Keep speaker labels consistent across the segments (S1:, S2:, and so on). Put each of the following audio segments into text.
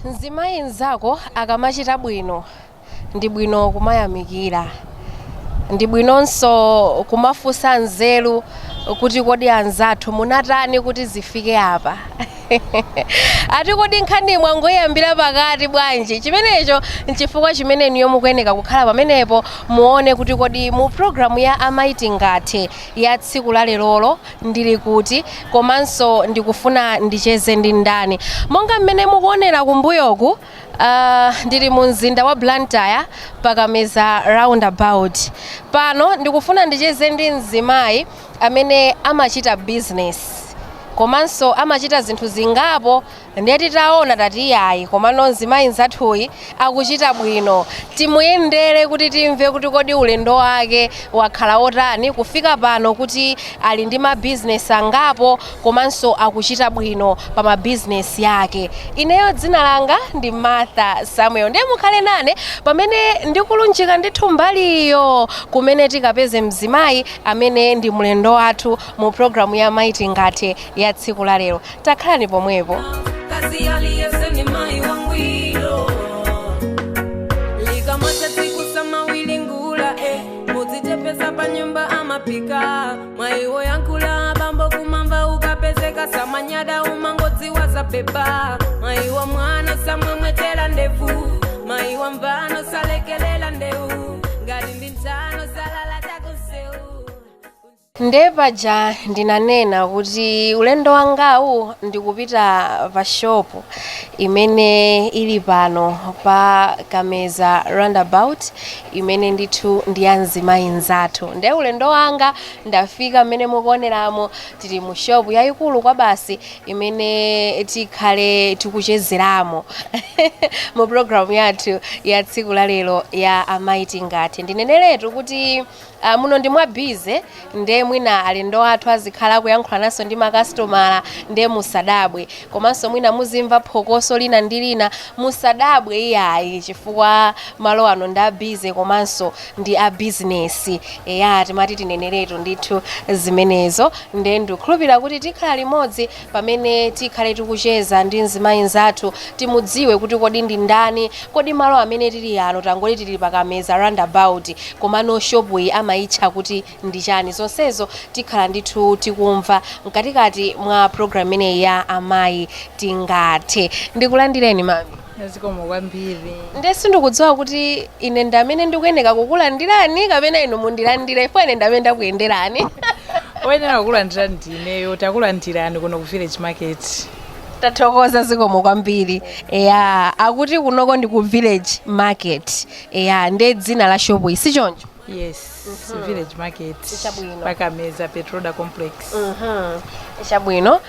S1: Mzimayi mnzako akamachita bwino, ndi bwino kumayamikira, ndi bwinonso kumafunsa nzeru kuti kodi anzathu munatani kuti zifike apa? Ati kodi nkhani mwangoyambira pakati bwanji? Chimenecho nchifukwa chimene inuyo mukuyeneka kukhala pamenepo muone kuti kodi mu programu ya Amayi Tingathe ya tsiku la lerolo ndili kuti, komanso ndikufuna ndicheze ndi ndani. Monga mmene mukuonera kumbuyoku, ndili mu mzinda wa Blantyre paKameza Roundabout. Pano ndikufuna ndicheze ndi mzimayi amene amachita business komanso amachita zinthu zingapo. Ndiye titaona tati iyayi, komano mzimayi nzathuyi akuchita bwino, timuyendere kuti timve kuti kodi ulendo wake wakhala otani kufika pano kuti ali ndi mabizinesi angapo komanso akuchita bwino pa mabizinesi yake. Ineyo dzina langa ndi Martha Samuel, ndiye mukhale nane pamene ndikulunjika ndithu mbaliyo kumene tikapeze mzimayi amene ndi mlendo wathu mu programu ya Amayi Tingathe ya tsiku la lero. Takhalani pomwepo.
S2: Kazi aliyese ni mai wangwiro likamata tsiku samawilingula mudzichepesa pa nyumba amapika mwaiwo yankula bambo kumamva ukapezeka samanyada umangodziwa zapepa maiwa mwana samwemwetera ndevu maiwa mvano salekelela ndeu ngati ndi mtano salala takuseu.
S1: Nde paja ndinanena kuti ulendo wangawu ndikupita pa shopu imene ili pano pa Kameza Roundabout, imene ndithu ndi ya mzimayi nzathu. Nde ulendo wanga ndafika mmene mukuoneramo, tili mu shopu yayikulu kwa basi imene tikhale tikuchezeramo mu programu yathu ya tsiku la lero ya Amayi Tingathe. Ndineneretu kuti muno ndi mwa busy, nde mwina alendo athu azikhala kuyankhulananso ndi makasitomala, nde musadabwe. Komanso mwina muzimva phokoso lina ndi lina, musadabwe iyayi, chifukwa malo ano ndi a busy komanso ndi a bizinesi. Eya, timati tineneretu ndithu zimenezo. Nde ndikukhulupirira kuti tikhala limodzi pamene tikhale tikucheza ndi mzimayi nzathu, timudziwe kuti kodi ndi ndani, kodi malo amene tili ano, tangoti tili paKameza Roundabout, komano shopuyi amayitcha kuti ndi chani? Zonsezo tikhala ndithu tikumva mkatikati mwa program imeneyi ya Amayi Tingathe. Ndikulandireni, mami.
S3: Zikomo kwambiri.
S1: Nde sindikudziwa kuti ine ndi amene ndikuyeneka kukulandirani kapena inu mundilandire, ifo ine ndi amene ndakuyenderani.
S3: Oyenera kukulandira ndineyo. Takulandirani kuno ku Village Market.
S1: Tathokoza, zikomo kwambiri. Eya, akuti kunoko ndi ku Village Market. Eya, nde dzina la shopu iyi si choncho?
S3: Yes, Village Market.
S1: Chabwino.
S3: PaKameza, Petroda Complex.
S1: Chabwino.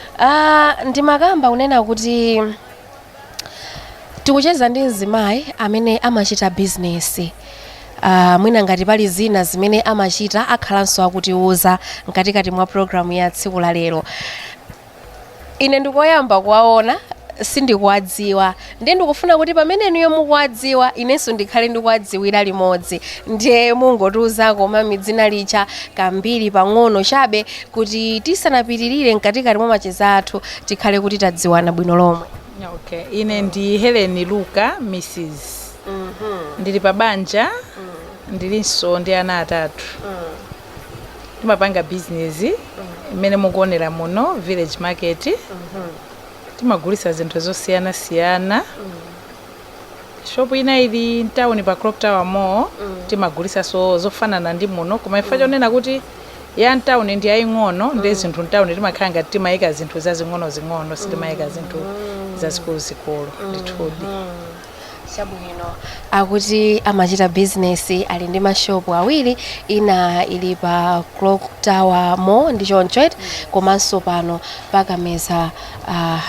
S1: Ndimakamba kunena kuti tikucheza ndi mzimayi amene amachita bizinesi. Mwina ngati pali zina zimene amachita akhalanso akutiuza mkatikati mwa programu ya tsiku la lero. Ine ndikoyamba kuwaona, sindikuwadziwa, ndiye ndikufuna kuti pamene inuyo mukuwadziwa, inenso ndikhale ndikuwadziwira limodzi. Ndiye mungotiuzako, mami, dzina lija kambiri pang'ono chabe kuti tisanapitirire mkatikati mwa macheza athu tikhale kuti tadziwana bwino lomwe.
S3: Okay, ine ndi Helen Luka, Mrs. Ndili pa banja, ndilinso ndi ana atatu. Timapanga business imene mukuonera muno, Village Market. Timagulisa zinthu zosiyanasiyana. Shopu ina ili mtown pa Clock Tower Mall, timagulisanso zofanana ndi muno, koma ifa chonena kuti ya mtown ndi yaying'ono, ndi zinthu mtown timakhala ngati timayika zinthu zazing'ono-zing'ono, sitimayika zinthu zazikuluzikulu ndithudi.
S1: Chabwino. Akuti amachita bizinesi, ali ndi mashopu awiri, ina ili pa Clock Tower Mall, ndi choncho eti, komanso pano paKameza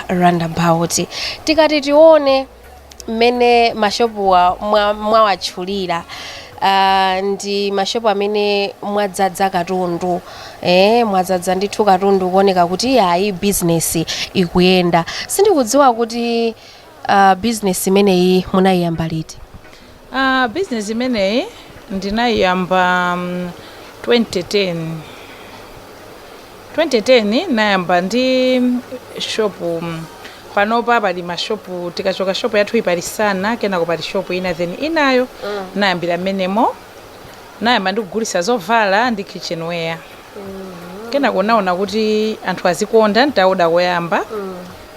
S1: Roundabout. Tikati tione mmene mashopuwa mwawatchulira, ndi mashopu amene mwadzadza katundu, mwadzadza ndithu katundu kuoneka kuti ayi, bizinesi ikuyenda. Sindikudziwa kuti business imeneyi munayiyamba liti?
S3: Business imeneyi ndinayiyamba 2010. 2010 nayamba ndi shop. Panopa pali mashopu. Tikachoka shopu yathu iyi pali Sana, kenako pali shopu ina, then inayo. Nayambira mmenemo, nayamba ndikugulisa zovala ndi kitchenware. Kenako naona kuti anthu azikonda. Ntaoda koyamba,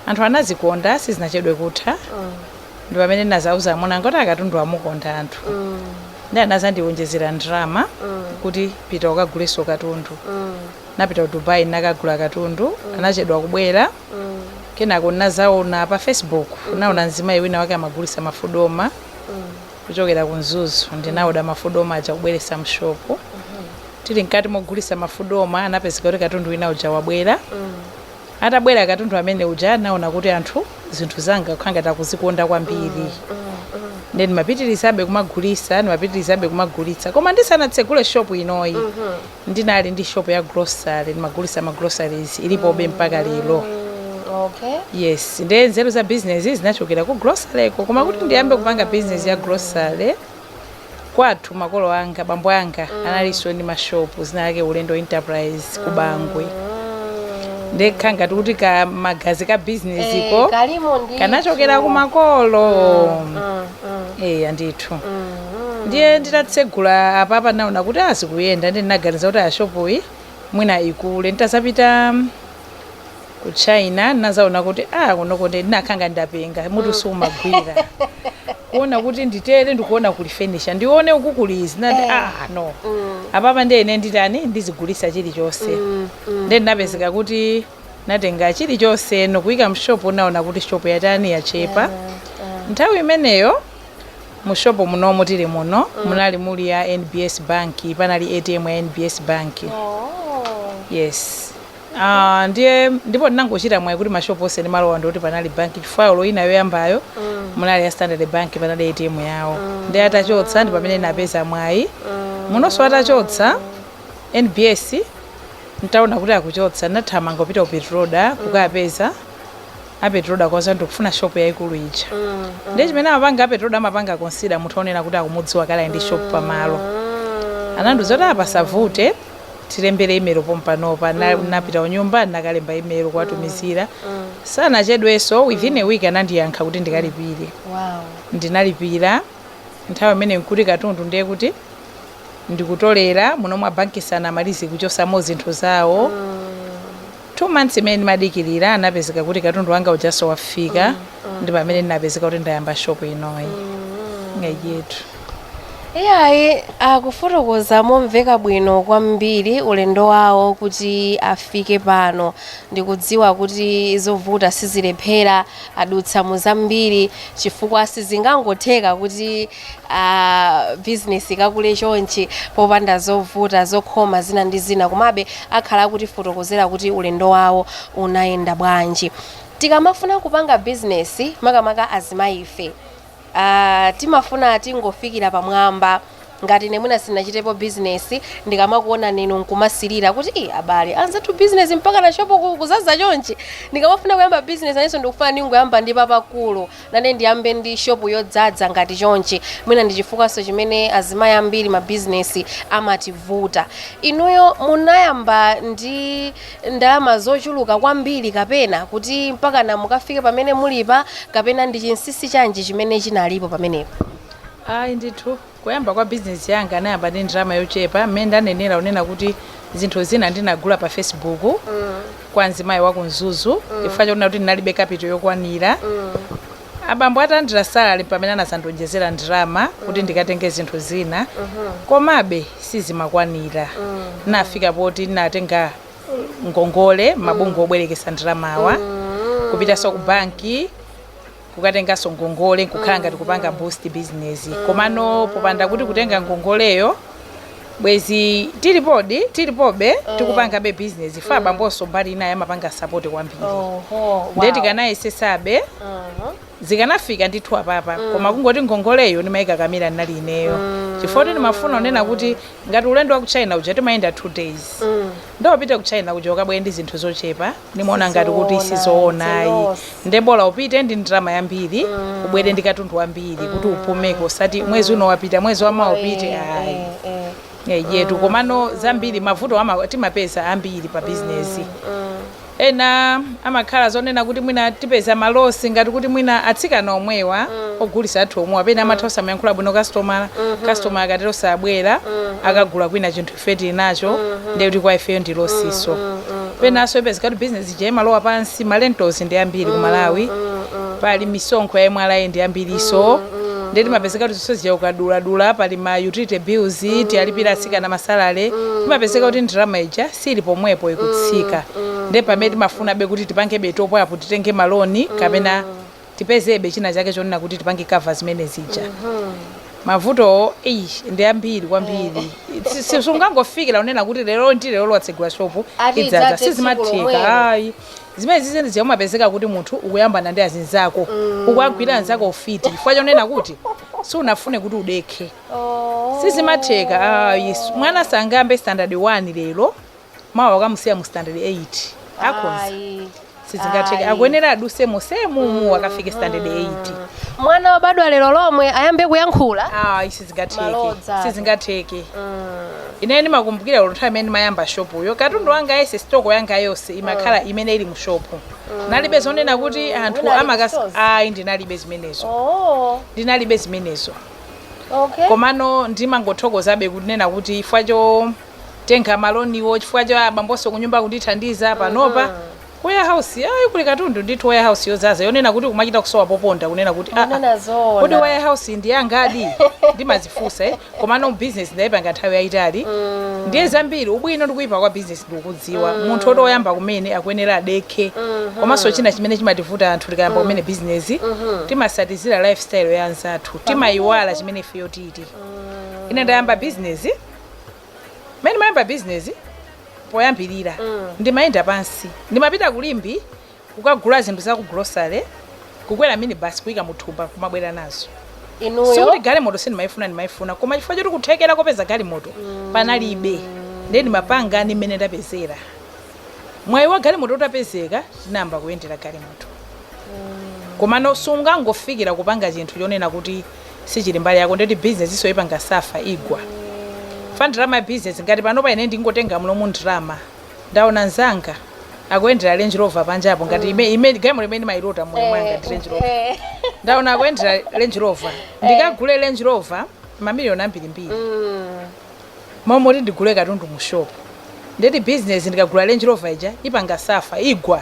S3: anthu anazikonda, sizinachedwe kutha. Ndi pamene nazauza amuna ngoti akatundu amukonda anthu, ndi anazandiwonjezera ndalama kuti pita ukaguleso katundu. Napita ku Dubai, nakagula katundu, anachedwa kubwera. Kenako nazaona pa Facebook, naona mzimayi wina wake amagulisa mafudoma kuchokera ku Mzuzu. Ndinaoda mafudoma aja kubweresa mshopu. Tili mkati mogulisa mafudoma, anapezeka kuti katundu wina uja wabwera. Atabwera katundu amene uja, naona kuti anthu zinthu zanga kukhanga takuzikonda kwambiri. Ndi ndimapitirizabe kumagulisa, ndimapitirizabe kumagulitsa. Koma ndisanatsegule shopu inoyi, ndinali ndi shopu ya grocery, ndimagulisa ma groceries, ilipobe mpaka lero. Yes, ndiye nzeru za business zinachokera ku grocery ko. Koma kuti ndiyambe kupanga business ya grocery, kwathu makolo anga, bambo anga analinso ndi mashopu, zina lake Ulendo Enterprise ku Bangwe. Ndekha ngati kuti ka magazi ka business ko
S1: kalimo ndithu.
S3: Kanachokera ku makolo. Eya ndithu. Ndiye nditatsegula apapa, naona kuti azikuyenda, ndi ndinaganiza kuti ashopuyi mwina ikule. Nditazapita ku China, nazaona kuti kunoko ndi ndinakhanga ndapenga, mutu sumagwira kuona kuti nditere, ndikuona kuli furniture, ndione uku kuli izi, nati no, apapa ndene nditani, ndizigulisa chilichonse. Ndiye ndinapezeka kuti natenga chilichonse nokuyika mshopu. Naona kuti shopu yatani, yachepa. Nthawi imeneyo mu shopu munomu tili muno munali muli ya NBS Bank, panali ATM ya NBS Bank. Yes. Ndiye ndipo ndinangochita mwayi kuti mashopu onse ndimalowa ndikuti panali banki, chifukwa olo ina yoyambayo munali ya Standard Bank, panali ATM yawo. Ndi atachotsa ndi pamene napeza mwayi. Munonso atachotsa NBS, ntaona kuti akuchotsa, nathamanga kupita ku Petroda kukapeza a Petroda, kwaza ndikufuna shopu yayikulu ija. Ndiye chimene amapanga a Petroda, amapanga consider munthu onena kuti akumudziwa kale ndi shop pamalo. Anandiuza kuti apa savute, tilembere email pompanopa. Napita kunyumba, nakalemba email kuwatumizira. Sanachedwenso, within a week anandiyankha kuti ndikalipire. Ndinalipira. Nthawi imene nkuti katundu ndiye kuti ndikutolera muno mwa banki, sanamalize kuchosamo zinthu zawo. 2 months imene ndimadikirira, anapezeka kuti katundu wanga ujaso wafika. Ndi pamene ndinapezeka kuti ndayamba shopu inoyi yetu.
S1: Iyayi, akufotokoza momveka bwino kwambiri ulendo wawo kuti afike pano. Ndikudziwa kuti zovuta sizilephera, adutsa mu zambiri, chifukwa sizingangotheka kuti business ikakule chonchi popanda zovuta, zokhoma zina ndi zina. Komabe akhala akutifotokozera kuti ulendo wawo unayenda bwanji. Tikamafuna kupanga business, makamaka azimayife, timafuna tingofikira pamwamba. Ngati ine mwina sindinachitepo business, ndikamakuona ninu nkumasirira kuti i abale anzathu business mpaka na shopo kuzaza chonchi, ndikamafuna kuyamba business anenso ndikufuna ningoyamba ndi papakulu, nane ndiyambe ndi shopu yodzaza ngati chonchi. Mwina ndi chifukwaso chimene azimayi ambiri ma business amativuta. Inuyo munayamba ndi ndalama zochuluka kwambiri, kapena kuti mpaka na mukafike pamene mulipa, kapena ndi chinsinsi chanji chimene chinalipo pamenepo?
S3: Ayi ndithu, kuyamba kwa bizinesi yanga anayamba ndi ndalama yochepa. Mmene ndanenera unena kuti zinthu zina ndinagula pa Facebook kwa mzimayi wa ku Mzuzu, chifukwa choona kuti ndinalibe capital yokwanira. Abambo atalandira salary pamene anazandonjezera ndalama kuti ndikatenge zinthu zina, komabe sizimakwanira. Nafika poti ndinatenga ngongole, mabungwe obwerekesa ndalamawa, kupitanso ku banki kukatenganso ngongole, nkukhala ngati kupanga boost business. Komano popanda kuti kutenga ngongoleyo, bwezi tilipodi, tilipobe, tikupangabe business fa abambonso mbali inayo amapanga support kwambiri. Ndiye tikanayesesabe, zikanafika ndithu apapa. Koma kungoti ngongoleyo ndimayikakamira ndinali ineyo, chifukwa kuti ndimafuna unena kuti ngati ulendo wa ku China uja timayenda 2 days, ndopita ku China kuja ukabwere ndi zinthu zochepa, ndimaona ngati kuti
S1: Sizoona,
S3: sizoonayi.
S1: it's a loss.
S3: Ndebola upite ndi ndalama yambiri, ubwere ndi katundu wambiri kuti upumeko, osati mwezi uno wapita, mwezi wamawa upite, ayi. Yetu. Komano zambiri mavuto timapeza ambiri pa bizinesi. Ena amakhala zonena kuti mwina tipeza ma loss, ngati kuti mwina atsikana omwewa ogulisa athu omwewa pena amatha osamayankhula bwino customer. Customer akatero sabwera, akagula kwina chinthu ife tili nacho, ndiye kuti kwa ifeyo ndi loss so. Penanso ipezeka kuti business ija imalowa pansi, ma rentals ndi ambiri ku Malawi, pali misonkho ya MRA ndi ambiriso, ndiye timapezeka kuti zonse zija ukaduladula, pali ma utility bills tiyalipira atsikana ma salary, timapezeka kuti ndalama ija sili pomwepo, ikutsika. Ndiye pamene timafunabe kuti tipangebe top up, titenge ma loan kapena tipezebe china chake chonena kuti tipange cover zimene zija. Mavuto eyi ndi ambiri kwambiri. Sungangofikira unena kuti lero ndi lero watsegula shopu
S1: Ati
S3: idzaza.
S1: idzadze tsiku
S3: Sizimatheka.
S1: lomwelo.
S3: Ayi, zimene zizene ziyamapezeka kuti munthu ukuyambana ndi azinzako, ukuagwira anzako ufiti chifukwa chonena kuti sunafune kuti udekhe. Sizimatheka ayi. Mwana sangambe standard 1 lero, mawa wakamusiya mu standard 8, akhonza?
S1: Ayi.
S3: Sizingatheke.
S1: Ayi.
S3: Akuyenera aduse mosemumu akafike standard 8.
S1: Mwana wabadwa lero lomwe ayambe kuyankhula?
S3: Ayi, sizingatheke.
S1: Malodza.
S3: Sizingatheke. Ine ndimakumbukira lero nthawi imene ndimayamba shopuyo, katundu wanga yense, stock yanga yonse imakhala imene ili mu shopu. Nalibe zonena kuti anthu
S1: Munali
S3: amakas
S1: stores?
S3: Ayi, ndinalibe zimenezo. Ndinalibe zimenezo. Komano ndimangothokozabe kunena kuti chifukwa chotenga ma loan wo, chifukwa cho abambonso kunyumba kundithandiza, panopa ku warehouse ayi kuli katundu ndithu, warehouse yozaza yonena kuti kumachita kusowa poponda, kunena kuti ah, ah,
S1: Kunena zoona.
S3: kodi warehouse ndi yangadi? Ndimazifunsa eh. Komano business ndayipanga nthawi yayitali, ndiye zambiri ubwino ndikuyipa kwa business ndikukudziwa. Munthu oti oyamba kumene akuyenera adekhe. Komanso china chimene chimativuta anthu tikayamba kumene business, timasatizira lifestyle ya anzathu, timayiwala chimene ifeyo tili. Ine ndayamba business, mmene mayamba business poyambirira ndimayenda pansi, ndimapita kulimbi kukagula zinthu za ku grocery, kukwera minibus, kuyika muthumba, kumabwera nazo.
S1: Inuyo?
S3: Sikuti galimoto sindimayifuna, ndimayifuna, koma chifukwa choti kuthekera kopeza galimoto panalibe, ndiye ndimapanga ndi mmene ndapezera. Mwayi wa galimoto utapezeka, tinayamba kuyendera galimoto. Komano sungangofikira kupanga chinthu chonena kuti sichili mbali yako, ndeti business iso ipanga suffer, igwa fa ndalama ya business. Ngati panopa ine ndingotenga mlomo ndalama, ndaona nzanga akuyendera Range Rover panjapo, ngati ime galimoto imene ndimayilota moyo mwanga ndi Range Rover. Ndaona akuyendera Range Rover, ndikagule Range Rover mamiliyoni ambirimbiri, momoti ndigule katundu mu shop, ndeti business ndikagula Range Rover ija ipanga suffer, igwa.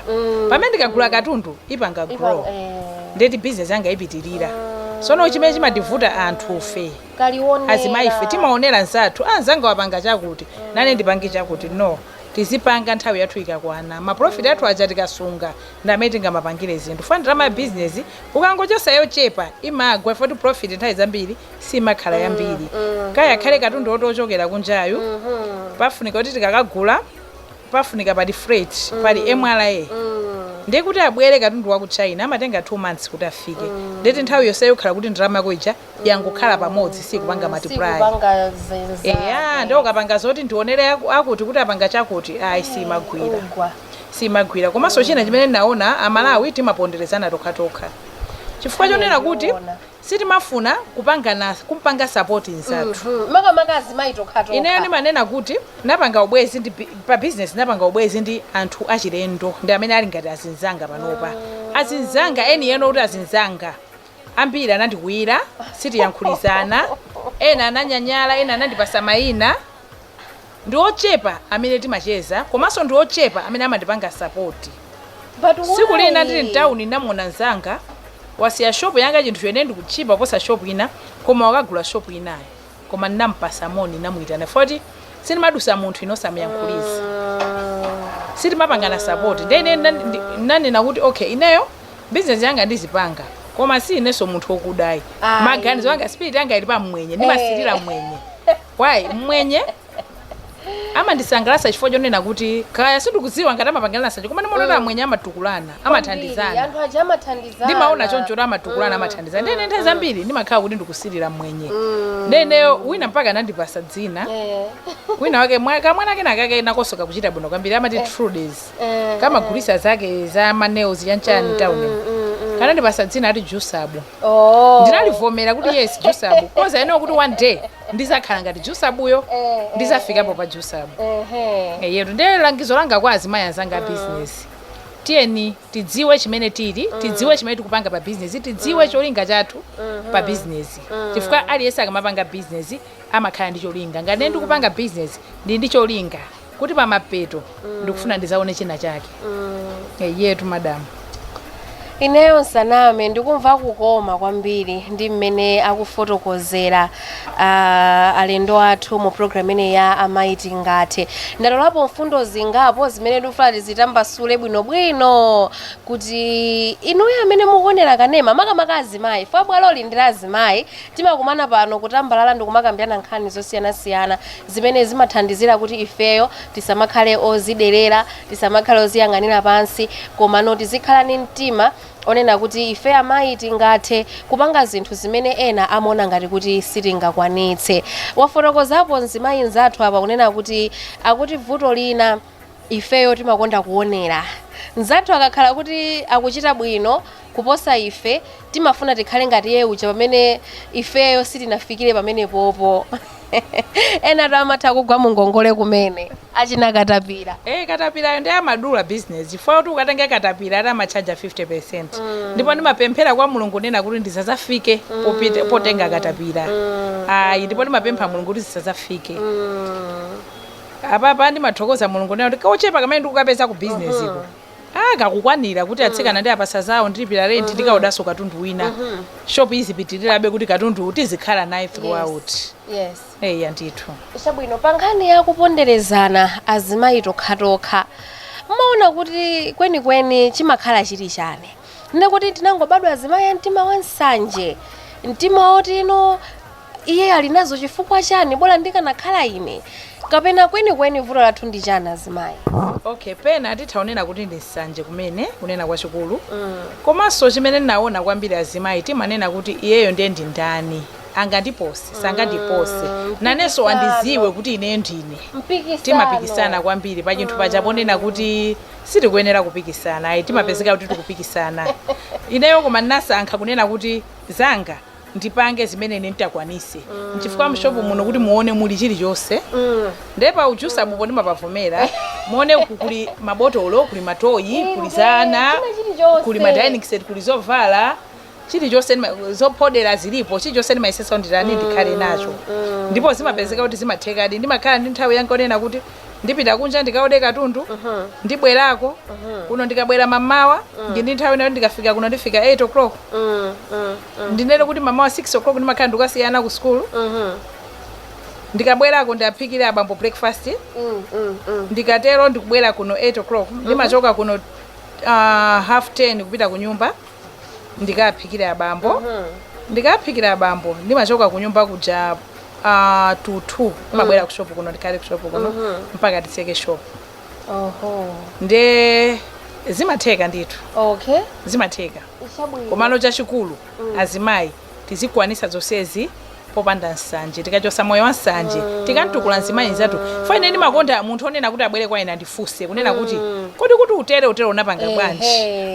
S3: Pamene ndikagula katundu ipanga grow, ndeti business yanga ipitirira. Sono chimene chimativuta anthufe
S1: Kalionera.
S3: Azimayife timaonera nzathu, anzanga wapanga chakuti, nane ndipange chakuti. No, tizipanga nthawi yathu ikakwana. Ma profit athu aja tikasunga ndi amene tingamapangire zinthu. Fa ndalama ya business ukangochosa yochepa imagwa, foti profit nthawi zambiri simakhala yambiri. Kaya akhale katundu oti ochokera kunjayu, pafunika kuti tikakagula, pafunika pali freight, pali MRA. Ndiye kuti abwere katundu wa ku China amatenga 2 months kuti afike. Ndeti nthawi yonse yokhala kuti ndalama yako ija yangokhala pamodzi, sikupanga multiply.
S1: Sikupanga zinzake.
S3: Eya, ndiye ukapanga zoti ndionere akuti kuti apanga chakuti, ayi, simagwira.
S1: Ugwa.
S3: Simagwira. Komanso china chimene ndinaona, Amalawi timaponderezana tokhatokha chifukwa chonena kuti
S1: Ndiona.
S3: sitimafuna kupangana, kumpanga support nzathu.
S1: Makamaka azimayi tokhatokha.
S3: Ineyo ndimanena kuti napanga ubwezi ndi pa business napanga ubwezi ndi anthu achilendo, ndi amene ali ngati azinzanga panopa, azinzanga eni eno kuti azinzanga ambiri anandikwiyira, sitiyankhulizana, ena ananyanyala, ena anandipasa mayina. Ndi ochepa amene timacheza, komanso ndi ochepa amene amandipanga support.
S1: But
S3: Tsiku lina
S1: why?
S3: ndili mtawuni, ndinamuona mzanga wasiya shopu yanga, chinthu chene ndikuchipa posa shopu ina, koma wakagula shopu inayo. Koma ndinampasa moni, ndinamuyitana foti sindimadusa munthu ino samuyankhuliza. Sitimapangana support. Ndiye ine nanena kuti okay, ineyo business yanga ndizipanga, koma si inenso munthu wokudayi.
S1: Ayi.
S3: Maganizo anga, spirit yanga ili pa mwenye, ndimasilira mwenye. Why mwenye amandisangalatsa? Chifukwa chonena kuti kaya sindikudziwa ngati amapangirana sacho, koma ndimaona kuti amwenye amatukulana, amathandizana.
S1: Anthu aja amathandizana.
S3: Ndimaona choncho kuti amatukulana, amathandizana. Ndene nthawi zambiri ndimakhala kuti ndikusilira mwenye. Ndeneyo wina mpaka anandipasa dzina. Wina wake kamwana kena kake nakonso kakuchita bwino kwambiri, amati True Days, kamagulisa zake za ma nails chanchani town, kanandipasa dzina ati Jusabu. Ndinalivomera kuti yes, Jusabu, 'cause I know kuti one day ndizakhala ngati Jusabuyo, ndizafikapo pa Jusabu. Yetu ndiye langizo langa kwa azimayi anzanga a business. Tiyeni tidziwe chimene tili, tidziwe chimene tikupanga pa bizinesi, tidziwe cholinga chathu pa bizinesi, chifukwa aliyense akamapanga bizinesi amakhala ndi cholinga. Ngati ndikupanga bizinesi, ndili ndi cholinga kuti pamapeto ndikufuna ndizaone china chake. Yetu madamu.
S1: Ineyo nsaname, ndikumva kukoma kwambiri ndi mmene akufotokozera alendo athu mu program imene ya Amayi Tingathe. Ndatolapo mfundo zingapo zimene ndikufuna tizitambasule bwinobwino kuti inuyo amene mukuonera kanema, makamaka azimayi, fa bwaloli ndi la azimayi, timakumana pano kutambalala ndi kumakambirana nkhani zosiyanasiyana zimene zimathandizira kuti ifeyo tisamakhale oziderera, tisamakhale oziyang'anira pansi, komano tizikhala ndi mtima onena kuti ife amayi tingathe kupanga zinthu zimene ena amaona ngati kuti sitingakwanitse. Wafotokozapo mzimayi mzathu apa kunena kuti akuti vuto lina ifeyo timakonda kuonera mzathu akakhala kuti akuchita bwino kuposa ife, timafuna tikhale ngati iye uja pamene ifeyo sitinafikire pamenepopo. Ena to amatha kugwa mu ngongole kumene achina katapira.
S3: Katapirayo ndi amadula business, chifukwa kuti ukatenge katapira ati amachaja 50%, ndipo ndimapemphera kwa Mulungu nena kuti ndisazafike potenga katapira, ayi. Ndipo ndimapempha Mulungu kuti zisazafike apapa. Ndimathokoza Mulungu nena kuti kochepa kamene ndikukapeza ku business iko kakukwanira kuti atsikana ndi apasa zawo, ndilipira rent, ndikaodaso katundu wina, shop izipitirirabe kuti katundu tizikhala naye throughout. Eya ndithu.
S1: Chabwino, pa nkhani ya kuponderezana azimayi tokhatokha, mmaona kuti kwenikweni chimakhala chili chani? Ndekuti tinangobadwa azimayi a mtima wa nsanje, mtima woti ino iye ali nazo chifukwa chani, bola ndikanakhala ine, kapena kwenikweni vuto lathu ndi chani azimayi?
S3: Okay, pena tithaonera kuti ndi nsanje kumene kunena kwachikulu, komanso chimene ndinaona kwambiri, azimayi timanena kuti iyeyo ndiye ndi ndani angandipose, sangandipose, nanenso andiziwe kuti ineyo ndine.
S1: Mpikisano.
S3: Timapikisana kwambiri pa chinthu paja ponena kuti sitikuyenera kupikisana, ayi, timapezeka kuti tikupikisana. Ineyo koma ndinasankha kunena kuti zanga ndipange zimene ine nditakwanise, nchifukwa mshopu muno kuti muone muli chilichonse. Ndiye pa ujusa mupo ndimapavomera, muone uku kuli mabotolo, kuli matoyi, kuli zana,
S1: china chilichonse.
S3: Kuli ma dining set, kuli zovala, chilichonse zophodera zilipo, chilichonse ndimayesesa nditani, ndikhale nacho. Ndipo zimapezeka kuti zimathekadi, ndimakhala ndi nthawi yanga onena kuti ndipita kunja ndikaode katundu, ndibwerako kuno. Ndikabwera mamawa ndi nthawi inayo, ndikafika kuno ndifika 8 o'clock. Ndinene kuti mamawa 6 o'clock ndimakhala ndikukasiyana ku school. Ndikabwerako ndiaphikire abambo breakfast. Ndikatero ndikubwera kuno 8 o'clock, ndimachoka kuno half 10 kupita ku nyumba ndikaphikire abambo. Ndikaphikira abambo, ndimachoka ku nyumba kuja to 2, ndimabwera ku shop kuno, ndikhale ku shop kuno mpaka titseke shop. Nde zimatheka ndithu. Zimatheka.
S1: Chabwino.
S3: Komano chachikulu, azimayi tizikwanisa zonsezi popanda nsanje. Tikachosa moyo wa nsanje, tikantukula mzimayi nzathu. Fa ine ndimakonda munthu onena kuti abwere kwa ine andifunse kunena kuti kodi kuti utere utere unapanga bwanji?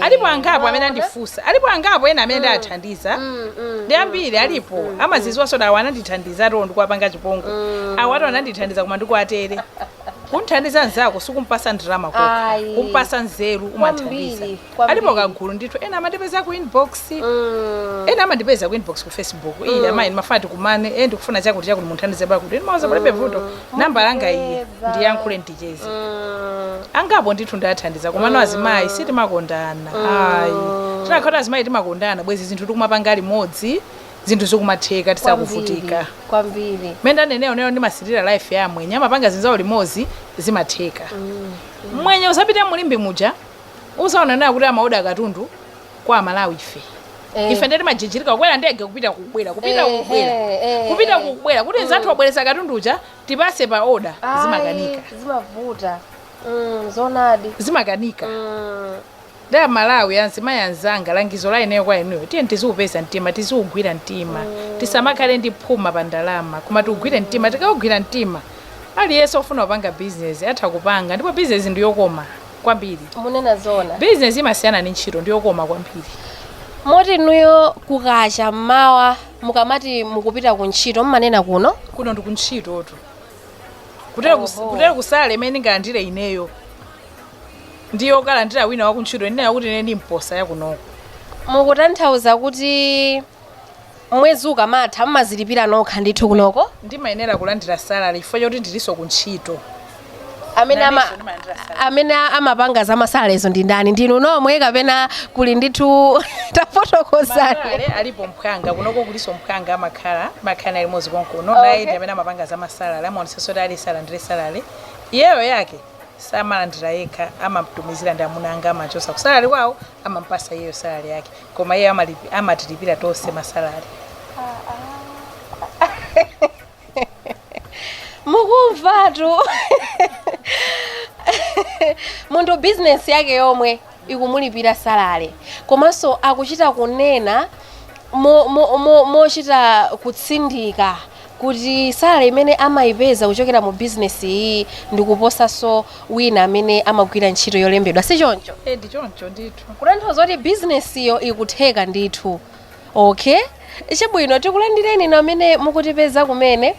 S3: Alipo angapo amene andifunsa, alipo angapo ena amene ndathandiza, ndi ambiri alipo amaziziwanso, awa anandithandiza to ndikuwapanga chipongwe, awa ato anandithandiza koma ndikuatere. Kunthandiza nzako sikumpasa ndalama kokha,
S1: Ayi.
S3: kumpasa nzeru umathandiza.
S1: Kwambiri, kwambiri.
S3: Alipo kagulu ndithu, ena amandipeza ku inbox, ena amandipeza ku inbox ku Facebook, iyi amayi ndimafuna tikumane, ndikufuna chakuti chakuti, munthandize pakuti. Ndimauza palibe vuto, namba langa iyi,
S1: Mundipeza.
S3: ndiyankhule ndicheze. Angapo ndithu ndathandiza. Komano azimayi sitimakondana, ayi. Tinakhala azimayi timakondana, bwezi zinthu tikumapanga limodzi, zinthu zikumatheka, tisakuvutika.
S1: Kwambiri.
S3: Mene ndaneneyo neyo, ndimasirira life ya amwenye, amapanga zinzawo limodzi, zimatheka. Mwenye usapite mulimbi muja, usaona naye kuti amaoda katundu kwa Amalawi ife. Ife ndeti majijirika kukwera ndege kupita kubwera, kupita kubwera, kupita kubwera, kuti nzathu wabweresa katundu uja tipase pa oda, zimakanika.
S1: Ayi, zimavuta. Zonadi.
S3: Zimakanika. Ndi Amalawi anzimayi anzanga, langizo la ineyo kwa inuyo, tiye tiziupeza mtima, tiziugwira mtima, tisamakhale ndi phuma pa ndalama, koma tiugwire mtima. Tikaugwira mtima, aliyense ofuna kupanga bizinesi atha kupanga, ndipo bizinesi ndiyokoma kwambiri.
S1: Munena zona.
S3: Bizinesi imasiyana ndi ntchito, ndiyokoma kwambiri.
S1: Moti inuyo kukacha mmawa mukamati mukupita ku ntchito, mmanena kuno?
S3: Kuno ndi kuntchitotu. Kutero kutero kusale imene ndingalandire ineyo. Ndiyo kalandira wina wakuntchito, ndinena kuti ine ndimposa yakunoko.
S1: Mukutanthauza kuti mwezi ukamatha mmazilipira nokha ndithu kunoko?
S3: Ndimayenera kulandira salary chifukwa choti ndilinso kuntchito.
S1: Amene ama
S3: Nanenso ndimalandira salary.
S1: Amene amapanga za masalaryzo ndi ndani? Ndinu nomwe kapena kuli ndithu? Tafotokozani.
S3: Masalary alipo mphwanga kunoko, kuliso mphwanga amakhala naye limodzi konkuno. Naye ndi amene amapanga za masalary, amaonetsetsa kuti ali alandire salary iyeyo. Yake samalandira yekha, amamtumizira ndi amuna anga, amachosa kusalary kwawo, amampasa iyeyo salary yake, koma iye amatilipira tonse masalary.
S1: Mukumvatu, munthu bizinesi yake yomwe ikumulipira salary, komanso akuchita kunena mochita kutsindika kuti salary imene amayipeza kuchokera mu bizinesi iyi ndikuposanso wina amene amagwira ntchito yolembedwa, si choncho?
S3: E, ndi choncho ndithu.
S1: Kutanthauza kuti bizinesiyo ikutheka ndithu. Okay, chabwino, tikulandireni inu amene mukutipeza kumene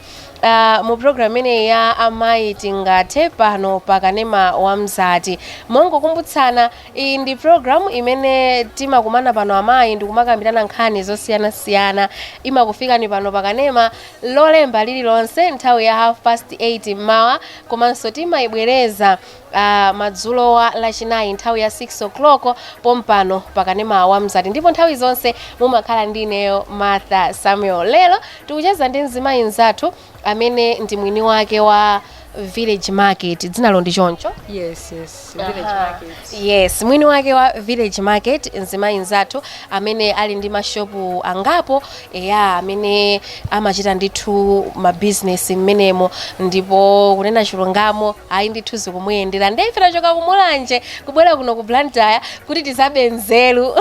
S1: mu program imeneyi ya Amayi Tingathe pano pa Kanema wa Mzati. Mongokumbutsana, iyi ndi program imene timakumana pano amayi ndikumakambirana nkhani zosiyanasiyana. Imakufikani pano pa Kanema Lolemba lililonse nthawi ya 8:30 mmawa, komanso timayibwereza madzulo wa Lachinayi nthawi ya 6 o'clock pompano pakanema wa Mzati, ndipo nthawi zonse mumakhala ndi ineyo, Martha Samuel. Lero tikucheza ndi mzimayi mzathu amene ndi mwini wake wa Village Market. Dzinalo ndi choncho?
S3: Yes, Village Market.
S1: Yes, mwini wake wa Village Market, mzimayi mzathu amene ali ndi mashopu angapo, eya, amene amachita ndithu mabizinesi mmenemo, ndipo kunena chilungamo, ayi ndithu, zikumuyendera. Ndiye ife tachoka kumulanje kubwera kuno ku Blantyre kuti tizabe nzeru,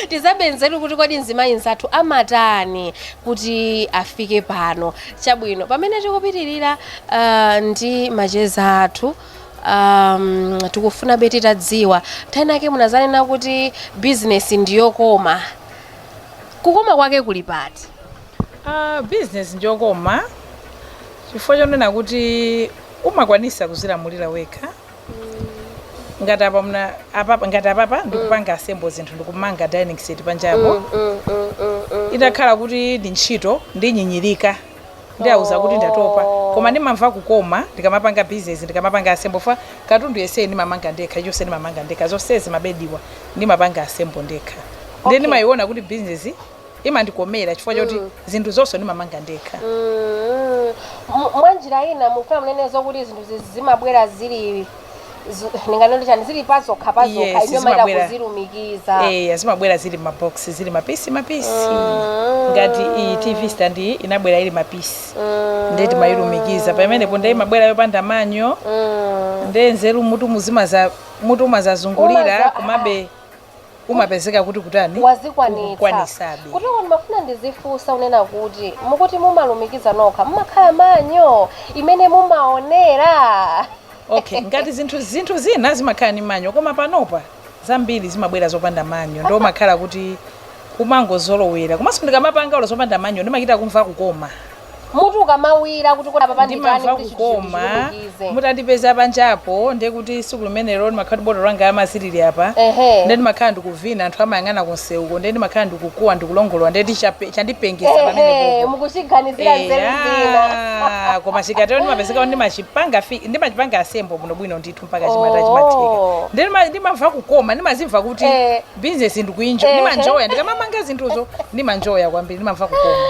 S1: tizabe nzeru kuti kodi mzimayi mzathu amatani kuti afike pano. Chabwino, pamene tikupitirira ndi macheza athu, tikufuna be titadziwa, nthawi yake munazanena kuti bizinesi ndiyokoma. Kukoma kwake kuli pati?
S3: Business njokoma chifukwa chonena kuti umakwanisa kuzilamulira wekha. Ngati apa muna apapa, ngati apapa ndikupanga assemble zinthu, ndikumanga dining set panjapo. Itakhala kuti ndi ntchito, ndinyinyirika, ndiauza kuti ndatopa, koma ndimamva kukoma ndikamapanga business, ndikamapanga assemble fa katundu yese ndimamanga ndekha, chonse ndimamanga ndekha, zonsezi mabediwa ndimapanga assemble ndekha. Ndiye ndimayiona kuti business imandikomera chifukwa choti zinthu zonse ndimamanga ndekha.
S1: Mwanjira ina mufuna munenezo kuti zinthu zimabwera zili ndinganene chani, zili pazokha pazokha?
S3: Yes,
S1: Ino maita
S3: zimabwera.
S1: kuzilumikiza.
S3: Eh, zimabwera zili mabox, zili mapisi mapisi. Ngati iyi TV stand iyi inabwera ili mapisi, ndiye timayilumikiza pamenepo. Ndiye imabwera yopanda manual. Ndiye nzeru mutu muzimaza, mutu umazazungulira, komabe umapezeka kuti kutani?
S1: Wazikwanitsa.
S3: Ukukwanisabe.
S1: Kutoko ndimafuna ndizifunsa unena kuti mukuti mumalumikiza nokha, mumakhala manual imene mumaonera?
S3: Okay, ngati zinthu zina zimakhala ni manual, koma panopa zambiri zimabwera zopanda manual, ndo umakhala kuti umangozolowera. Komanso ndikamapanga ulo zopanda manual, ndimachita kumva kukoma.
S1: Mutu ukamawira kuti kodi apa nditani
S3: Ndimamva
S1: kuti
S3: kukoma.
S1: chilumikize.
S3: Mutandipeza panjapo, ndiye kuti siku limenelo ndimakhala kuti botolo langa amazilili apa, ndiye ndimakhala ndikuvina, anthu amayang'ana kunsewuko, ndiye ndimakhala ndikukuwa, ndikulongolola, ndiye chandipengesa pamenepopo.
S1: Mukuchiganizira nzeru zina.
S3: Eya, koma chikatero ndimapezeka kuti ndimachipanga assemble bwinobwino ndithu mpaka chimata chimatheka. Ndiye ndimamva kukoma, ndimazimva kuti business ndikuinjo, ndimanjoya ndikamamanga zinthuzo, ndimanjoya kwambiri, ndimamva kukoma.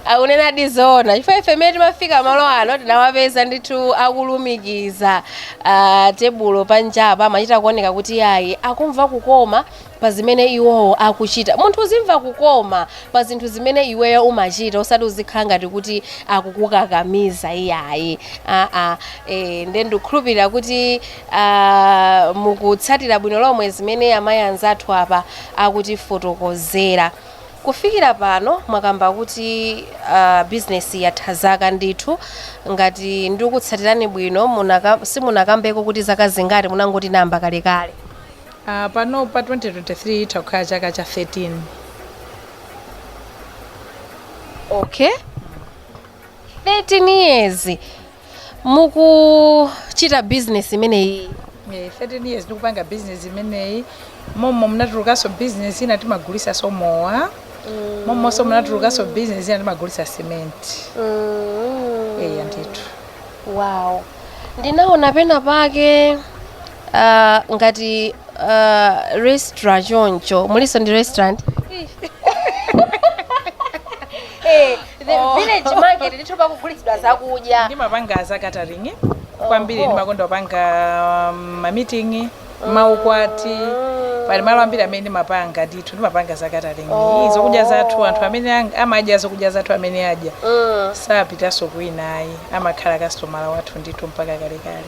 S1: Akunena zoona, chifukwa ife mmene timafika malo ano tinawapeza ndithu akulumikiza tebulo panjapa. Amachita kuoneka kuti ayi, akumva kukoma pa zimene iwowo akuchita. Munthu uzimva kukoma pa zinthu zimene iweyo umachita, osati uzikhala ngati kuti akukukakamiza, iyayi, aa. Nde ndikukhulupirira kuti mukutsatira bwino lomwe zimene amayi anzathu apa akutifotokozera. Kufikira pano mwakamba kuti business yatha zaka ndithu. Ngati ndikutsatirani bwino, simunakambeko kuti zaka zingati, munangoti namba kalekale.
S3: Pano pa 2023 itha kukhala chaka cha 13.
S1: Okay, 13 years. Mukuchita business imeneyi?
S3: 13 years ndikupanga business imeneyi. Momo munatulukanso business ina, timagulisanso mowa. Momonso munatulukanso business ina, timagulisa cement. Eya ndithu.
S1: Wow, ndinaona pena pake ngati restaurant choncho. Muliso ndi restaurant? The Village Market ndithu pakugulitsidwa zakudya.
S3: Ndimapanga za catering kwambiri. Ndimakonda kupanga ma meeting, maukwati. Pali malo ambiri amene ndimapanga ndithu. Ndimapanga za catering. Zokudya zathu, anthu amene amadya zokudya zathu, amene adya sapitanso kwina ayi, amakhala kastomala wathu ndithu mpaka kalekale.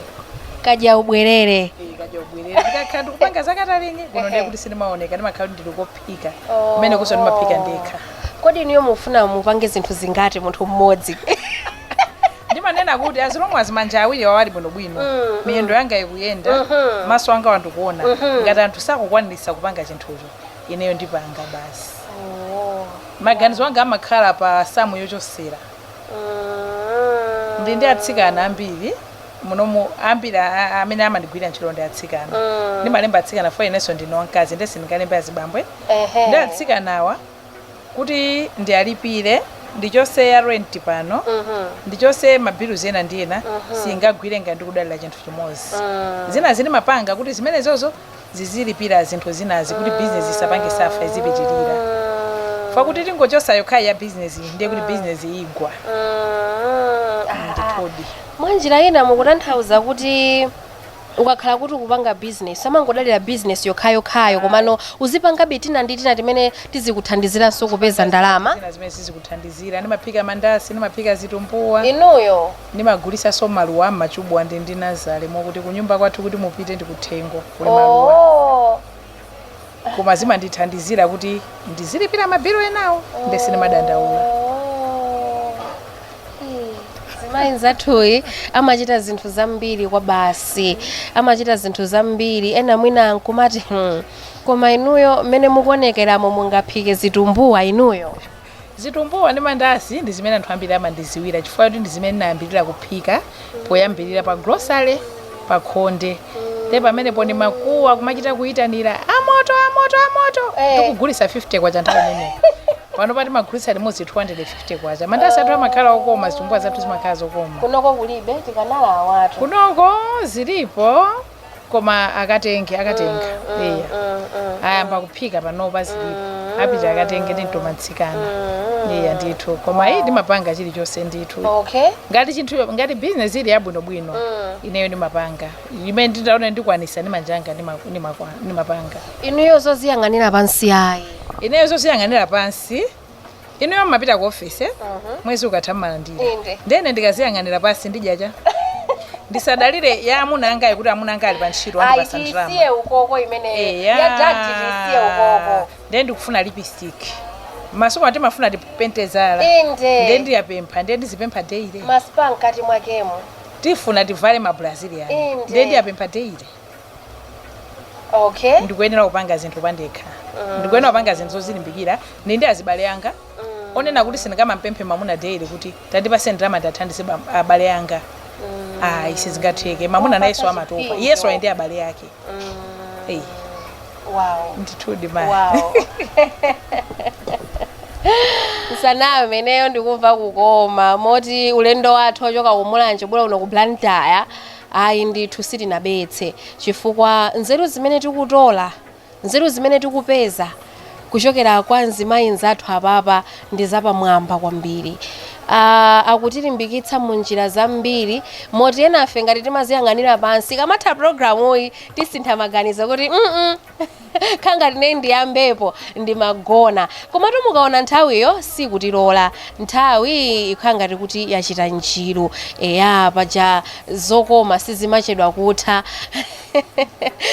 S1: Kadya ubwerere.
S3: Kadya ubwerere. Ndikakhala ndikupanga za catering kuno, ndiye kuti sindimaoneka, ndimakhala kuti ndili kophika kumene kuso ndimaphika ndekha.
S1: Kodi inuyo mufuna mupange zinthu zingati munthu mmodzi?
S3: Ndimanena kuti as long as manja awiri wawali bwinobwino, miyendo yanga ikuyenda, maso anga wandikuona, ngati anthu sakukwanirisa kupanga chinthucho, ineyo ndipanga basi. Maganizo anga amakhala pa samu yochosera. Ndi atsikana ambiri munomu, ambiri amene amandigwira ntchito ndi atsikana. Ndimalemba atsikana fo inenso ndine wamkazi, ndesi ndingalembe azibambwe. Ndi atsikanawa kuti ndiyalipire, ndichose ya rent pano, ndichose ma bills ena ndi ena, singagwire ngati ndikudalira chinthu chimodzi. Zina zindimapanga kuti zimenezozo zizilipira zinthu zinazi, kuti business isapange suffer, izipitirira. Fakuti tingochosa yokhayi ya business, ndiye kuti business igwa. Ndithudi.
S1: Mwanjira ina mukutanthauza kuti ukakhala kuti ukupanga business, amangodalira business yokhayokhayo, komano uzipangabe tina ndi tina timene tizikuthandiziranso kupeza ndalama.
S3: Zina zimene zizikuthandizira. Ndimaphika mandasi, ndimaphika zitumbuwa.
S1: Inuyo?
S3: Ndimagulisanso maluwa ammachubu ndi nazale, mokuti kunyumba kwathu kuti mupite ndi kuthengo kuli maluwa. Koma zimandithandizira kuti ndizilipira ma bill enawo, ndesi ndimadandaula.
S1: Zimayi nzathuyi amachita zinthu zambiri kwa basi, amachita zinthu zambiri. Ena mwina nkumati, koma inuyo mmene mukuonekeramo mungaphike zitumbuwa inuyo?"
S3: Zitumbuwa ndi mandasi ndi zimene anthu ambiri amandiziwira, chifukwa kuti ndi zimene ndinayambirira kuphika poyambirira pa grocery pa khonde. Nde pamenepo ndi makuwa kumachita kuyitanira, "Amoto, amoto, amoto!" Tikugulisa 50 kwacha nthawi imeneyo. Pano pati magulisa limodzi 250 kwacha. Mandasi athu amakhala okoma, zitumbuwa zathu zimakhala zokoma.
S1: Kunoko kulibe, tikanala awatu.
S3: Kunoko zilipo, koma akatenge, akatenga. Iya, ayamba kuphika panopa, zilipo, apita akatenge ndi mtomatsikana. Iya ndithu, koma iyi ndimapanga chilichonse ndithu. Ngati chinthu, ngati business ili yabwinobwino, ineyo ndimapanga. Imene nditaona ndikwanisa ndi manja anga, ndimapanga.
S1: Inuyo zoziyang'anira pansi ayi?
S3: Ineyo zoziyang'anira pansi? Inuyo mmapita ku office, eh? Mwezi ukatha mmalandira.
S1: Inde.
S3: Ndene ndikaziyang'anira pansi ndidyacha? Ndisadalire ya amuna angayi, kuti amuna anga ali pa ntchito,
S1: Ayi,
S3: andipasa ndalama.
S1: Tisiye ukoko imeneyo.
S3: Eya.
S1: Ya dadi, tisiye ukoko.
S3: Ndiye ndikufuna lipstick, masiku timafuna tipente zala.
S1: Inde.
S3: Ndiye ndiyapempha, ndiye ndizipempha daily?
S1: Maspa mkati mwakemo.
S3: Tifuna tivale ma Brazilian.
S1: Inde.
S3: Ndiye ndiyapempha daily? Ndikuyenera kupanga zinthu pandekha, ndikuyenera kupanga zinthu zozilimbikira. Ndi azibale anga onena kuti sindingamampemphe mamuna daily kuti tandipase ndalama ndathandize abale anga. Ayi, sizingatheke. Mamuna nayenso amatopa.
S1: Chipinjo.
S3: Iyenso ali ndi abale ake. Eh, ndithudi ma.
S1: Wow. Nsaname, ineyo ndikumva kukoma moti ulendo wathu ochoka kumulanje bwera uno ku Blantyre, ayi ndithu sitinabetse, chifukwa nzeru zimene tikutola, nzeru zimene tikupeza kuchokera kwa mzimayi nzathu apapa ndi zapamwamba kwambiri. Akutilimbikitsa mu njira zambiri, moti enafe ngati timaziyang'anira pansi, kamatha programuyi tisintha maganizo kuti khangati ne ndiyambepo ndimagona. Komatu mukaona nthawiyo sikutilola, nthawi ikhala ngati kuti yachita njiru. Eya, paja zokoma sizimachedwa kutha.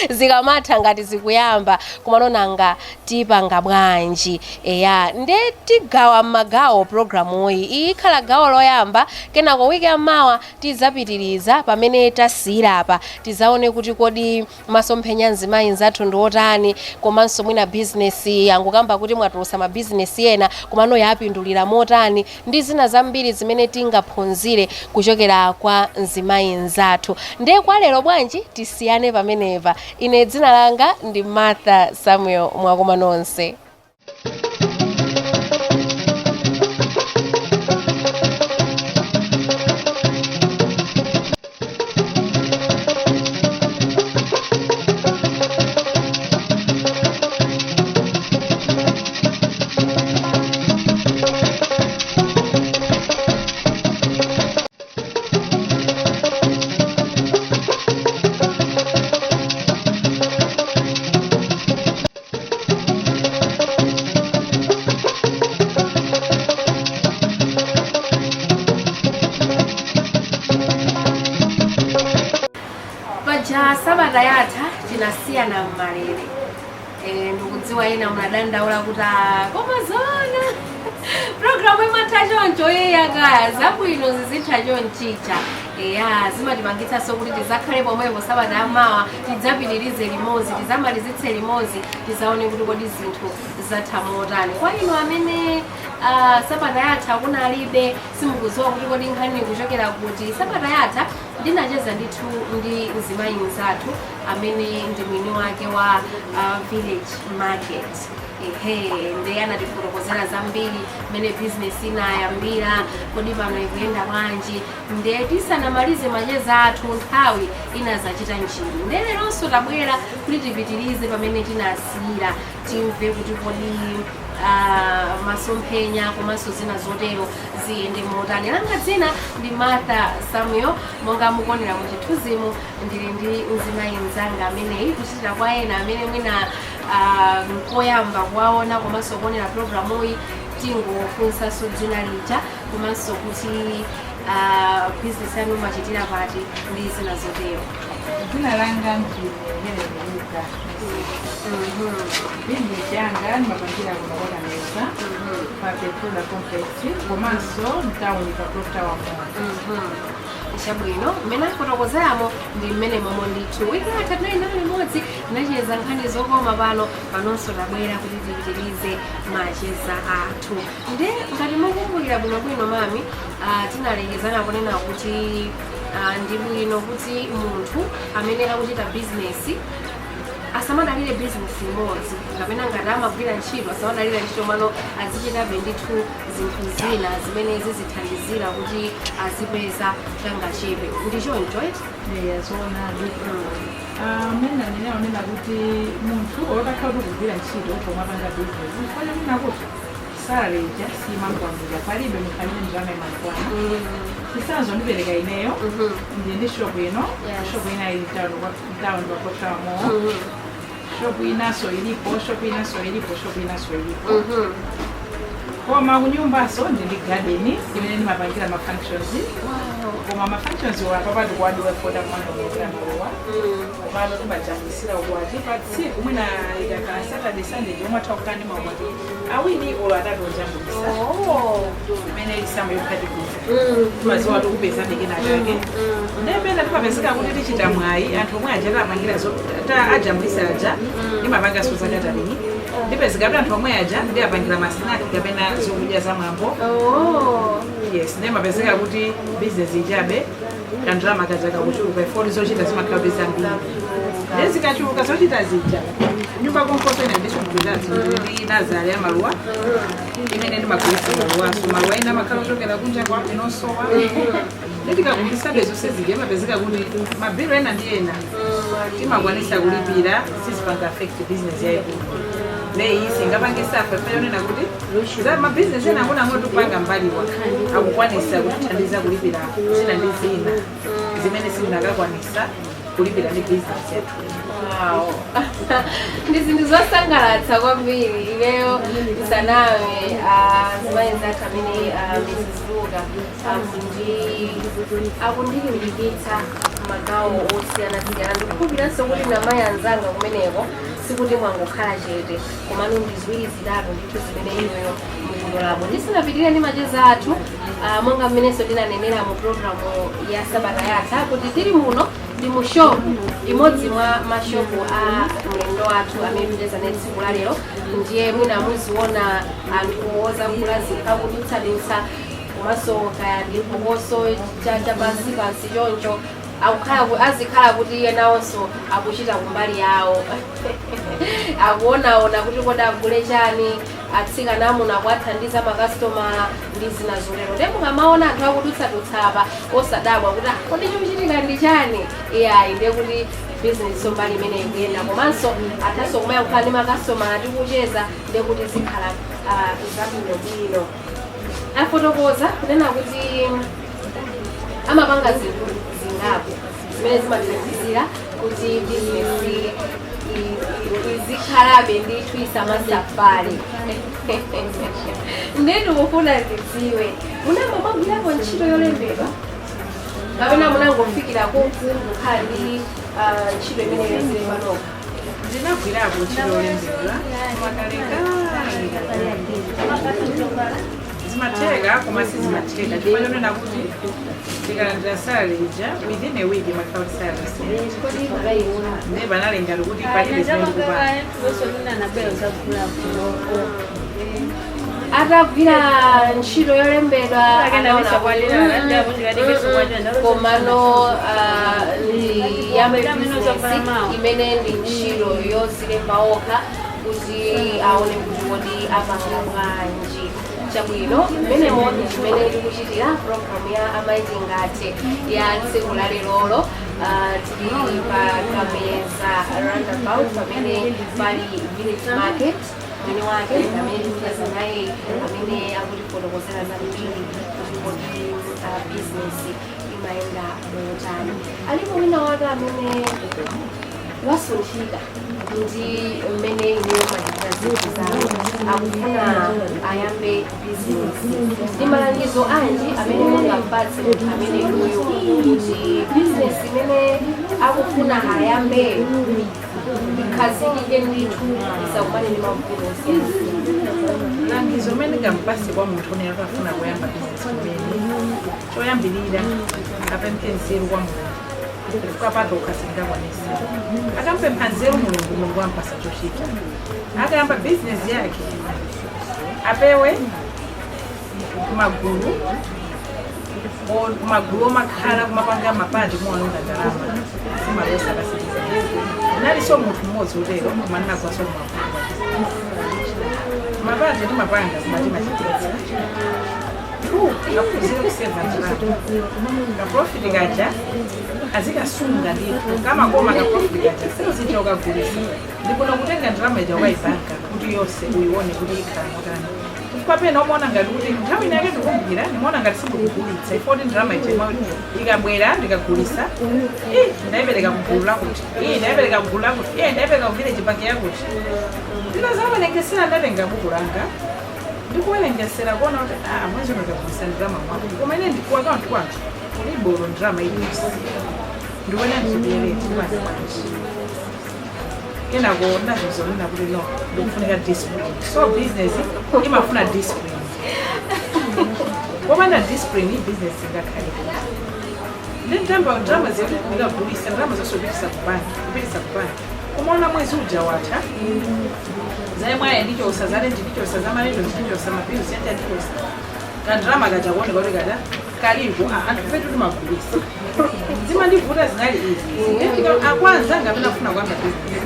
S1: Zikamatha ngati zikuyamba, komano nanga tipanga bwanji? Eya, nde tigawa m'magawo programuyi. Iyi ikhala gawo loyamba, kenako wiki yamawa tidzapitiriza pamene tasiyirapa. Tizaone kuti kodi masomphenya mzimayi nzathu ndi otani, komanso mwina bizinesi angukamba kuti mwatulutsa mabizinesi ena, komano yapindulira motani, ndi zina zambiri zimene tingaphunzire kuchokera kwa mzimayi nzathu. Ndiye kwa lero bwanji tisiyane pamenepa. Ine dzina langa ndi Martha Samuel. Mwakoma nonse. Paja sabata yatha tinasiyana mmalere. Ndikudziwa ena munadandaula kuti, "Ah, koma zona programu imatha choncho?" Iya, kaya zabwino zizitha chonchicha. Eya, zimatipangitsanso kuti tizakhale pomwepo sabata yamawa, tidzapitirize limodzi, tidzamalizitse limodzi, tizaone kuti kodi zinthu zatha motani. Kwa inu amene sabata yatha kunalibe, simukudziwa kuti kodi nkhani kuchokera kuti, sabata yatha ndinacheza ndithu ndi mzimayi mnzathu amene ndi mwini wake wa Village Market. Ehe, ndiye anatifotokozera zambiri mmene bizinesi inayambira, kodi pano ikuyenda bwanji. Ndiye tisanamalize macheza athu, nthawi inazachita njiri. Ndiye leronso tabwera kuti tipitirize pamene tinasiyira, timve kuti kodi masomphenya komanso zina zotero ziyende motani. Langa dzina ndi Martha Samuel. Monga mukuonera mu chithunzimu, ndili ndi mzimayi mzanga ameneyi. Kuchitira kwa ena amene mwina koyamba kuwaona komanso kuonera programuyi, tingofunsanso dzina lija komanso kuti business yanu machitira pati ndi zina zotero.
S3: Dzina langa ndine Helen Luka. Business yanga ndimapangira kuno kwa Kameza pa Petroda Complex, komanso mtawuni pa Clock Tower Mall.
S1: Chabwino, mmene afotokozeramo ndi mmene momwe ndithu. Wiki yatha tinali nayo limodzi, tinacheza nkhani zokoma pano. Panonso tabwera kuti tipitirize macheza athu. Nde ngati mukumbukira bwinobwino, mami, tinalekezana kunena kuti ndi bwino kuti munthu amene akuchita bizinesi asamadalire bizinesi imodzi, kapena ngati amagwira ntchito asamadalire ntchito, mano azichitabe ndithu zinthu zina zimene zizithandizira kuti azipeza kangachepe. Ndi choncho, eti?
S3: Eya, zoonadi. Mmene anene onena kuti munthu otakhala kuti kugwira ntchito pomwe apanga business, chifukwa chonena kuti salary ija simakwanira. Palibe munthu amene ndalama imakwana. Chitsanzo ndipereka ineyo, ndili ndi shop ino. Shop ina ili mtown pa Clock Tower Mall, shop inaso ilipo, shop inaso ilipo, shop inaso ilipo. Koma kunyumbaso ndi ndi garden imene ndimapangira ma functions. Koma ma functions wa papa tikuwadula fota kumangomwetera maluwa. Komano timajambisira ukwati pa tsiku, mwina ikakhala Saturday, Sunday, jomwe atha kukhala ndi maukwati awiri olo atatu ojambulisa. Imene ili samu yophatikiza, timaziwa tikupeza kena kake. Ndepena timapezeka kuti tichita mwayi, anthu omwe aja tapangira ta ajambulisa aja, ndimapanganso za catering. Ndipezeka kuti anthu omwe aja ndiapangira ma snack kapena zokudya za mwambo. Yes, ndimapezeka kuti business ijabe kandalama kaja kakuchuluka ifoti zochita zimakhala kuti zambiri. Ndezikachuluka zochita zija, nyumba konkoso ine ndisungulirazo ndi nazale ya maluwa imene ndimagulitsa maluwaso. Maluwa ena amakhala ochokera kunja kwa inosowa. Nditikagulisabe zonse zija, imapezeka kuti mabilo ena ndi ena timakwanisa kulipira, sizipanga affect business yayikulu. Leyi singapange suffer fayonena kuti za mabizinesi ena akuna angoti kupanga mbaliwa akukwanisa kutithandiza kulipira zina ndi zina zimene sitinakakwanisa kulipira ndi business yathu.
S1: Wow. Ndi zinthu zosangalatsa kwambiri. Ineyo msanawe, azimayi zathu amene Mrs Luka akundilimbikitsa magawo osiyanasiyana. Ndikukhulupiranso kuti namayi anzanga kumeneko sikuti mwangokhala chete, komano ndi ziwiri zitatu ndithu zimene inuyo mukutolapo. Ndisinapitirire ndi macheza athu, monga mmenenso tinanenera mu programu ya sabata yatha kuti tili muno ndi mu shopu, imodzi mwa mashopu a mlendo wathu amene tikucheza naye tsiku la lero. Ndiye mwina muziona anthu ozagula zinthu akudutsadutsa, komanso kaya ndi phokoso cha pansi pansi choncho, azikhala kuti iye nawonso akuchita kumbali yawo, akuonaona kuti kodi agule chani, atsikana amuna akuathandiza makasitomala ndi zina zotero. Ndipo mukamaona anthu akudutsadutsa apa, osadabwa kuti, "Ah, kodi chikuchitika ndi chani?" Iyayi, ndiye kuti bizinesi mbali imene ikuyenda, komanso athanso kumayankhula ndi makasitomala tikucheza, ndiye kuti zikhala zabwinobwino. Afotokoza kunena kuti amapanga zinthu zingapo zimene zimathandizira kuti bizinesi izikhalabe ndithu, isamasafale. Ndiye ndikufuna ndidziwe, munamba mwagwirapo ntchito yolembedwa kapena munangofikira kukhala ndi ntchito imene yozilemba nokha?
S3: Ndinagwirapo ntchito yolembedwa makalekale. Zimatheka koma sizimatheka, chifukwa chonena kuti tikalandira salary ija, within a week imakhala kuti salary. Ndiye panali ngati kuti palibe zimene ndikupanga.
S1: Atagwira ntchito yolembedwa anaona kuti, komano ndiyambe bizinesi imene ndi ntchito yozilemba okha, kuti aone kuti kodi apanga bwanji. Chabwino, mmenemo ndi chimene tikuchitira program ya Amayi Tingathe ya tsiku la lerolo. Tili pa Kameza Roundabout pamene pali Village Market. Mwini wake amene tikucheza naye, amene akutifotokozera zambiri kuti kodi business imayenda motani. Alipo wina wake amene wasunthika ndi mmene ineyo machitira zinthu zanu, akufuna ayambe business, ndi malangizo anji amene mungapatse munthu amene uyu kuti business imene akufuna ayambe ikhazikike ndithu, isakumane ndi mavuto osiyanasiyana?
S3: Langizo limene ndingamupase kwa munthu amene akafuna kuyamba bizinesi kumene, choyambirira apemphe nzeru kwa Mulungu, chifukwa patokha singakwanise. Akampempha nzeru Mulungu, Mulungu ampasa chochita. Akayamba bizinesi yake, apewe magulu magulu omakhala kumapanga ma party, kumaononga ndalama, zimalosa kasitiza. Nalinso munthu mmodzi utero, koma ndinagwaso kumagulu. Ma party timapanga koma timachepetsa. Two, aphunzire kuseva ndalama. Ka profit kaja azikasunga ndithu, kamakoma ka profit kaja sales ukagulisa, ndikuno kutenga ndalama ija ukayipanga kuti yonse uyione kuti ikhala motani, chifukwa pena umaona ngati kuti nthawi inake ndikumbukira ndimaona ngati sindikugulitsa ifoti ndalama ija ikabwera ndikagulisa, ih, ndayipereka kugulu lakuti, ih, ndayipereka kugulu lakuti, ih, ndayipereka ku village bank yakuti. Ndinazawerengesera, ndatenga buku langa ndikuwerengesera kuona kuti, ah, mwezi uno ndagulisa ndalama mwakuti, koma ine ku account kwanga kulibe ndalama iliyonse, ndikuona ndibere ndipanga bwanji? Kenako ndazozonena kuti no, ndikufunika discipline. So business imafuna discipline. Popanda discipline business ingakhale. Ndi ndamba ndalama zetu ndikagulisa, ndalama zonse kupitisa ku banki, kupitisa ku banki, kumaona mwezi uja watha, zayemwaye ndichosa, za rent ndichosa, za malendo ndichosa, ma bills yacha ndichosa, kandrama kaja kuoneka kuti kada kaliko. Ah, anthu fetu timagulisa, zimandivuta zinali izi. Akwanza ngamene afuna kuyamba business,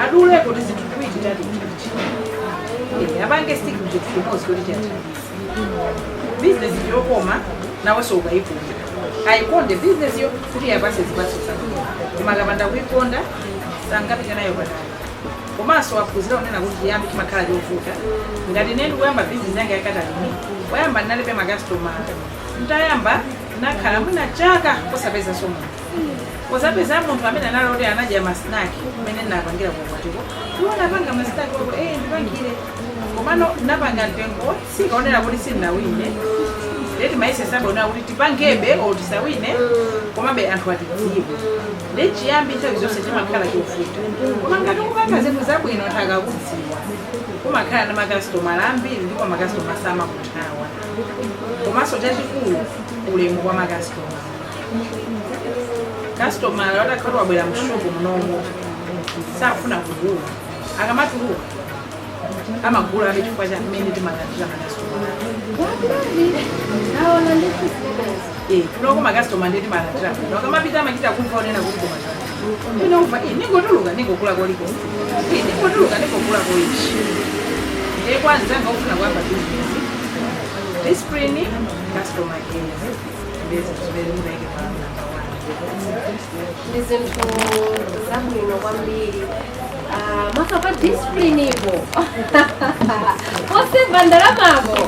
S3: aduleko kuti zinthu tiwiri titatu titi, apange stick kuchinthu chimodzi kuti chiyathandize. Business ndiyokoma, nawenso ukayikonda. Ayikonde business yo kuti yapase zipatso zabwino, koma akapanda kuyikonda sangapite nayo patali. Komanso aphunzira kunena kuti chiyambi chimakhala chovuta. Ngati ine ndikuyamba business yanga ya catering, poyamba ndinalibe makastoma. Ntayamba nakhala mwina chaka posapezanso munthu. Uzapeza munthu amene analoti anadya ma snack kumene napangira kukwatiko, iwo napanga ma snack wako, ndipangire, komano napanga mtengo sikaonera kuti sindinawine. Leti maise sabaonera kuti tipangebe o tisawine, komabe anthu atidziwe. Ndi chiyambi nthawi zonse chimakhala chovuta, koma ngati ukupanga zinthu zabwino, anthu akakudziwa, umakhala ndi makasitomala ambiri, ndipo makasitoma samakuthawa. Komanso chachikulu, ulemu kwa makasitoma. Kastomala watakhala wabwera mshopu munomo, safuna kugula, akamatuluka amagula abe, chifukwa cha mmene timalandira makasitoma.
S1: Naona ndithu zimenezi.
S3: Kunoko makasitoma ndi timalandira bwino, akamapita amachita kumva onena kuti koma ine umva, ningotuluka ningogula koliko, ningotuluka ningogula koichi. Ndiye kwanza ngaufuna kuyamba business, discipline, customer care, ndizo zimene mungayike pa number one.
S1: Ndi zinthu zabwino kwambiri. Maka pa discipline ipo posemba ndalamako.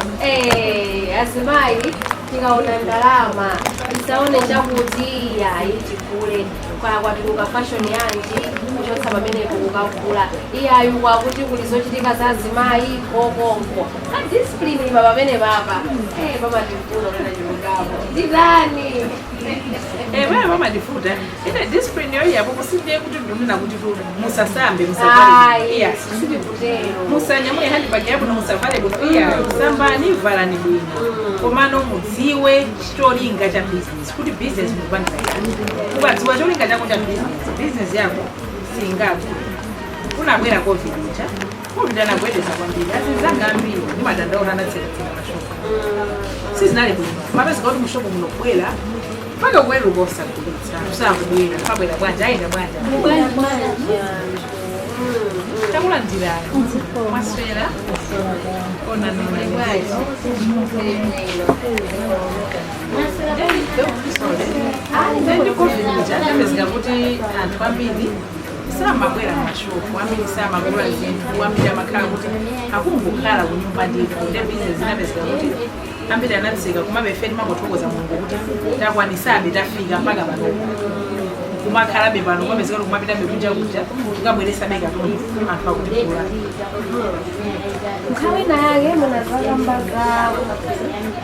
S1: Azimayi tikaona ndalama tisaone chakuti iyayi tigule, kwa kwatuluka fashion yanji, kuchotsa pamenepo kukagula, iyayi kwakuti kuli zochitika za azimayi kokonko. Ka discipline ipa pamene papa pamatifuna kunena chilungamo nditani.
S3: Pamene pamatifuta ine discipline yoyi apo kusindiye kuti ndinena kuti tu musasambe, musavale.
S1: Ayi.
S3: Iya.
S1: Sindikutero.
S3: Musanyamule handbag yabwino, musavale bwino, iya, sambani, valani bwino, komano mudziwe cholinga cha business, kuti business mukupangira chani. Ukadziwa cholinga chako cha business, business yako singagwe. Kunabwera COVID ija, COVID anagwedeza kwambiri azinzanga ambiri ndi madandaula, anatseketseka mashopu, sizinali bwino. Mapezeka kuti mushopu muno kubwera mpaka kuweruka osagulitsa, usakubwera pabwera bwanja, ayenda bwanja. Takulandirani, mwaswera? Ona nona. Ndi COVID ija ndapezeka kuti anthu ambiri samabwera mashopu, ambiri samagula zinthu, ambiri amakhala kuti akungokhala kunyumba ndithu. Nde business inapezeka kuti ambiri anatseka, komabe ife timangothokoza Mulungu kuti takwanisabe, tafika mpaka panopo, kumakhalabe pano, kwapezeka kuti kumapitabe kunja kuja, kukabweresabe katundu, anthu akutigula.
S1: Nthawi ina yake munazakamba za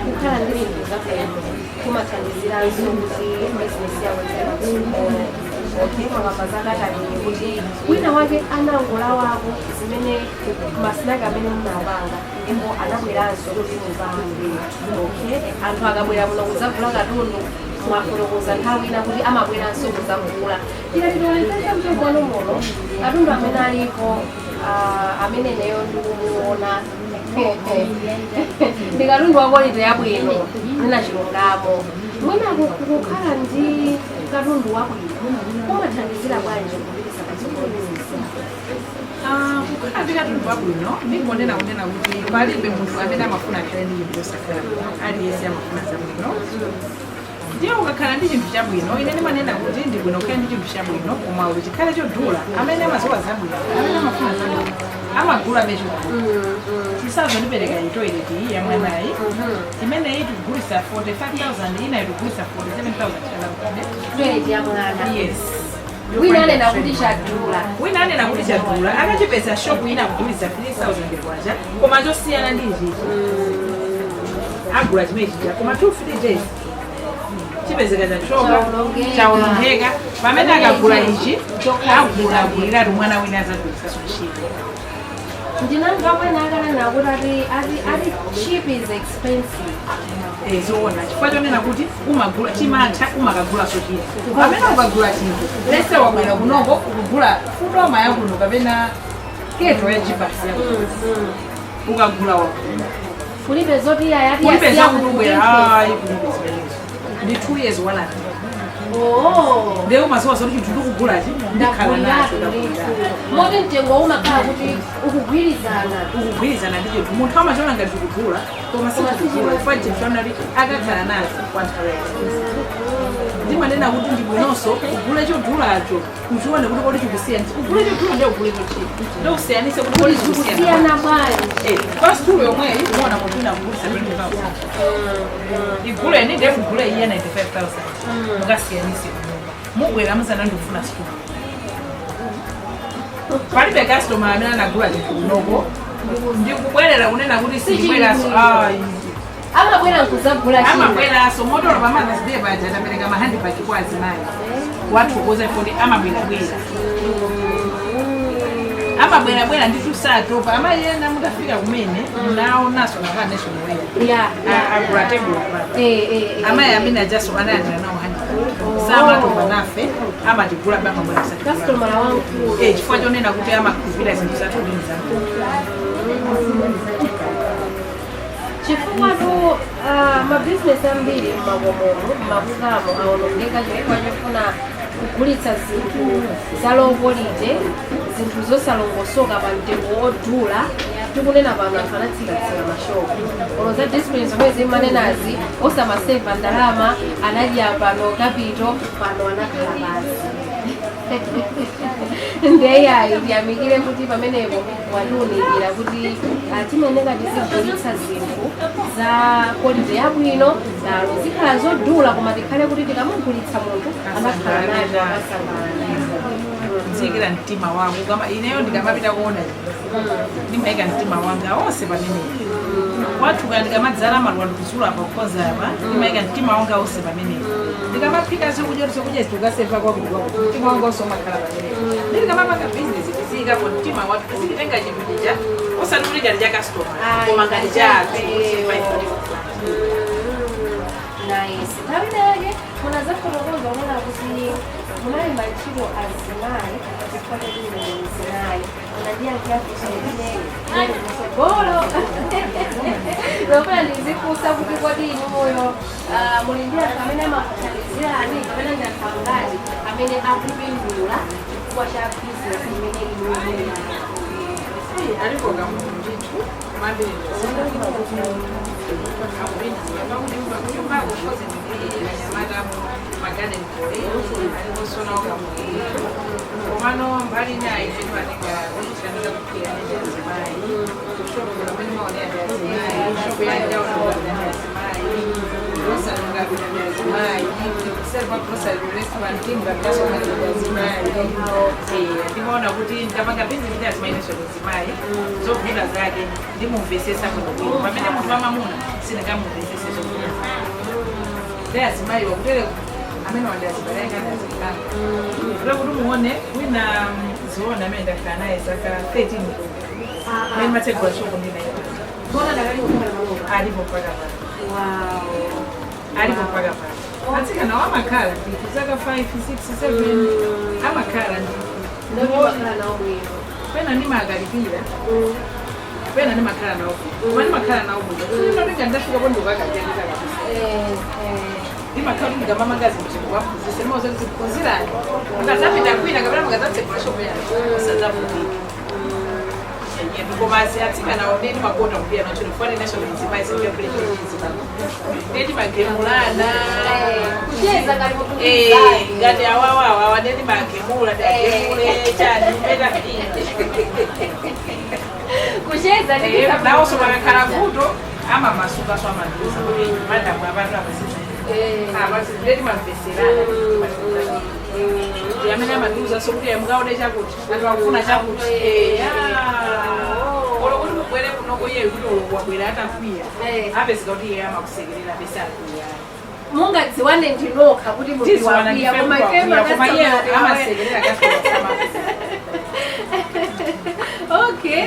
S1: kukhala ndi zinthu zabwino kumathandiziranso kuti bizinesi yawo ikhale. Okay, mwakamba zakatalini kuti wina wake anangolawako zimene ma snack amene munapanga, ndipo anabweranso kuti mupange. Okay, anthu akabwera muno kudzagula katundu, mwafotokoza nthawi ina kuti amabweranso kudzagula. Tikatitoletsa mtsogolo muno katundu amene alipo, amene neyo ndikumuona ndi katundu wa quality yabwino, nena chilungamo. Mwina kukhala ndi katundu wabwino kumathandizira bwanji kupititsa patsogolo business yako?
S3: Kukhala ndi katundu wabwino, ndingonena kunena kuti palibe munthu amene amafuna akhale ndi chinthu chosakhala bwino. Aliyense amafuna zabwino. Ndiye ukakhala ndi chinthu chabwino, ine ndimanena kuti ndi bwino kukhala ndi chinthu chabwino, koma kuti chikhale chodula. Amene amadziwa zabwino, amene amafuna zabwino, amagula bechodula. Chisazo ndipereka iyi toilet iyi ya mwanayi, imeneyi tikugulisa 45,000, ina tikugulisa 47,000.
S1: Toilet ya mwana?
S3: Yes.
S1: Wina anena kuti chadula.
S3: Wina anena kuti chadula, akachipeza shopu ina kugulisa 3000 kwacha, koma chosiyana ndi ichichi, agula chimene chija, koma 2 3 days chipezeka chachoka.
S1: Chaonongeka.
S3: Chaonongeka. Pamene akagula ichi, agula aguliratu mwana wina azagwiritsanso ntchito.
S1: Ndinamva mwina akanena kuti ati cheap is expensive.
S3: Zoona, chifukwa chonena kuti umagula chimatha, umakagulaso china. Pamene ukagula chinthu lese, wabwera kunoko ukugula fudoma yakuno kapena kettle ya chipasi yakuno, ukagula wagula.
S1: Kulibe zoti yayati.
S3: Kulibe zakuti ubwera, ayi, kulibe zimenezo. Ndi 2 years warranty.
S1: Oh.
S3: Ndiye umaziwa zoti chinthu ndikugulachi ndikhala nacho, ndagulira.
S1: Moti mtengo umakhala kuti ukugwirizana.
S3: Ukugwirizana ndi chinthu. Munthu amachiona ngati chikugula, koma sichikugula, chifukwa chinthu chonati akakhala nacho kwa nthawi yake. Ndimanena kuti ndi bwinonso ugule chodulacho, uchione kuti kodi chikusiyana. Ugule chodula ndiye ugule chochipa, ndiye usiyanise kuti kodi chikusiyana
S1: kusiyana bwanji.
S3: Pasitulo yomweyi umaona munthu ina kugulisa 20,000, iguleni, ndiye mugule iye 95,000, mukasiyanise kunyumba. Mubwera muzana ndikufuna stool. Palibe customer amene anagula chinthu kunoko ndikubwerera kunena kuti sindibweraso. Ayi.
S1: Amabwera nkuzagula china.
S3: Amabweraso motolo. Pa Mother's Day paja tapereka mahandbag kwa azimayi wathokoza kuti amabwerabwera, amabwerabwera nditu, satopa. Amayena mutafika kumene naonaso nakhala national wear agula table pa. Amayi amene ajaso analandira nawo handbag, samatopa nafe, amatigula bamabwera.
S1: Customer wankulu.
S3: Eh, chifukwa chonena kuti amakhulupirira zinthu zathu ndi zamkulu.
S1: Chifukwa tu mabizinesi ambiri mmakomomo, mmakukamo awonongeka chifukwa chofuna kugulitsa zinthu za low quality, zinthu zosalongosoka pa mtengo wodula. Tikunena pano anthu anatsikatsika mashopu, olo za discipline zomwe zimanenazi, osamaseva ndalama, anadya pano capital, pano anakhala pansi. Ndeyayi, tiyamikire kuti pamenepo watiunikira kuti timeneka tizigulitsa zinthu za quality yabwino, nalo zikhala zodula, koma tikhale kuti tikamugulitsa munthu amakhala nacho, akasangalala nazo.
S3: Kuziyikira mtima wako. Kama ineyo ndikamapita kuona, ndimayika mtima wanga onse pamenepo. Kwathuka ndikamadzala maluwa, ndikuzula apa, kukonza apa, ndimayika mtima wanga onse pamenepo. Ndikamaphika zokudya, zokudya zikukaseva kwakuti kwakuti, mtima wanga onse umakhala pamenepo. Ndi ndikamapanga bizinesi, tiziyikapo mtima wathu, tizitenga chinthu chija osati kuti ngati cha customer, koma ngati chathu.
S1: Nice. Nthawi yake munazafotokoza kunena kuti munalemba ntchito azimayi chifukwa choti ine mzimayi. Munandiyankhira funso limene linali kutsogolo lofuna ndizifunsa kuti kodi inuyo muli ndi anthu amene amakuthandizirani, kapena ndi anthu angati amene akupindula chifukwa cha bizinesi imene inuyo muli nayo?
S3: Alipo kamunthu ndithu, mambiri akupindula pakunyumbako kozi ndi anyamata, magarden boy alikonsonawo kamunthu. Komano mbali inayi imene matenga kuthandiza kuphika ndi azimayi, kushopu pamene maonera ndi azimayi, shopu yanjaona ndi azimayi, grocery mukapita ndi azimayi, kuseva grocery ku restaurant mukapitaso ndi azimayi. Ndimaona kuti ndapanga business ndi azimayi, nenso ndi azimayi, zovuta zake ndimumvesesa bwinobwino, pamene munthu wamamuna sindingamumvesese zovuta ndi azimayi wakutere amene wandi azibalanga ndi azibanga kuta kuti muone wina ziona amene ndakhala naye zaka 13 amene matsegula shoko ndinaye.
S1: Bona ndakali kukhala maloka.
S3: Alipo mpaka pano. Alipo mpaka pano. Atsikana amakhala ndithu zaka 5, 6, 7, amakhala ndithu.
S1: Ndokhala nawo bwino.
S3: Pena ndimakalipira, pena ndimakhala nawo bwino, koma ndimakhala nawo bwino sindinotenga ndafikapo ndikukakapira nditakapisa. Ndimakhala kuti ndikamamanga zinthu zikuwaphunzitsa, ndimakuza kuti ziphunzirani, mukadzapita kwina kapena mukadzatsekula shopu yanu musadzavutike. Koma atsikana ndi ndimakonda kupira nacho ndikufanira national mzimayi sindiyapulechezi pano ndiye timagemulana.
S1: Kucheza ngati munthu.
S3: Ngati awawawawa ndiye timagemula, tiagemule chani peta.
S1: Kucheza ndi
S3: Nawonso pakakhala vuto amamasuka, so amandiuza kuti madamu apatu apasiza apa, ndiye timamveserana ndi amene amandiuza so kuti mukaone chakuti anthu akufuna chakuti. Olo kuti mubwere kunoko iye kuti olo wabwera atakwiya, apezeka kuti iye amakusekerera pesa akwiya.
S1: Mungadziwane ndinokha kuti munthu
S3: Tiziwana.
S1: wakwiya, koma ife
S3: Koma iye
S1: makastomera
S3: amasekerera customer.
S1: Okay,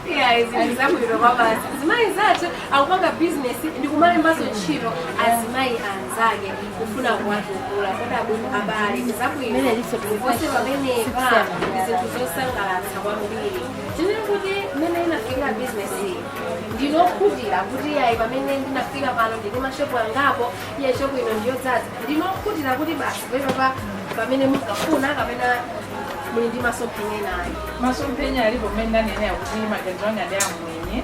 S1: yeah, izi zabwino kwabasi. Azimayi zathu akupanga bizinesi ndikumalembanso ntchito azimayi anzake kufuna kuwatukula. Kodi abwino abale, zabwino ponse pamenepa, zinthu zosangalatsa kwambiri. Tinene kuti mmene inafikira bizinesi iyi, ndinokhutira kuti yayi, pamene ndinafika pano ndine mashopu angapo, iye shopu ino ndiyodzaza, ndinokhutira kuti basi pepapa pamene munkafuna, kapena muli ndi masomphenya enayo?
S3: Masomphenya alipo. Mmene ndanenera kuti maganizo anga ndi amwenye,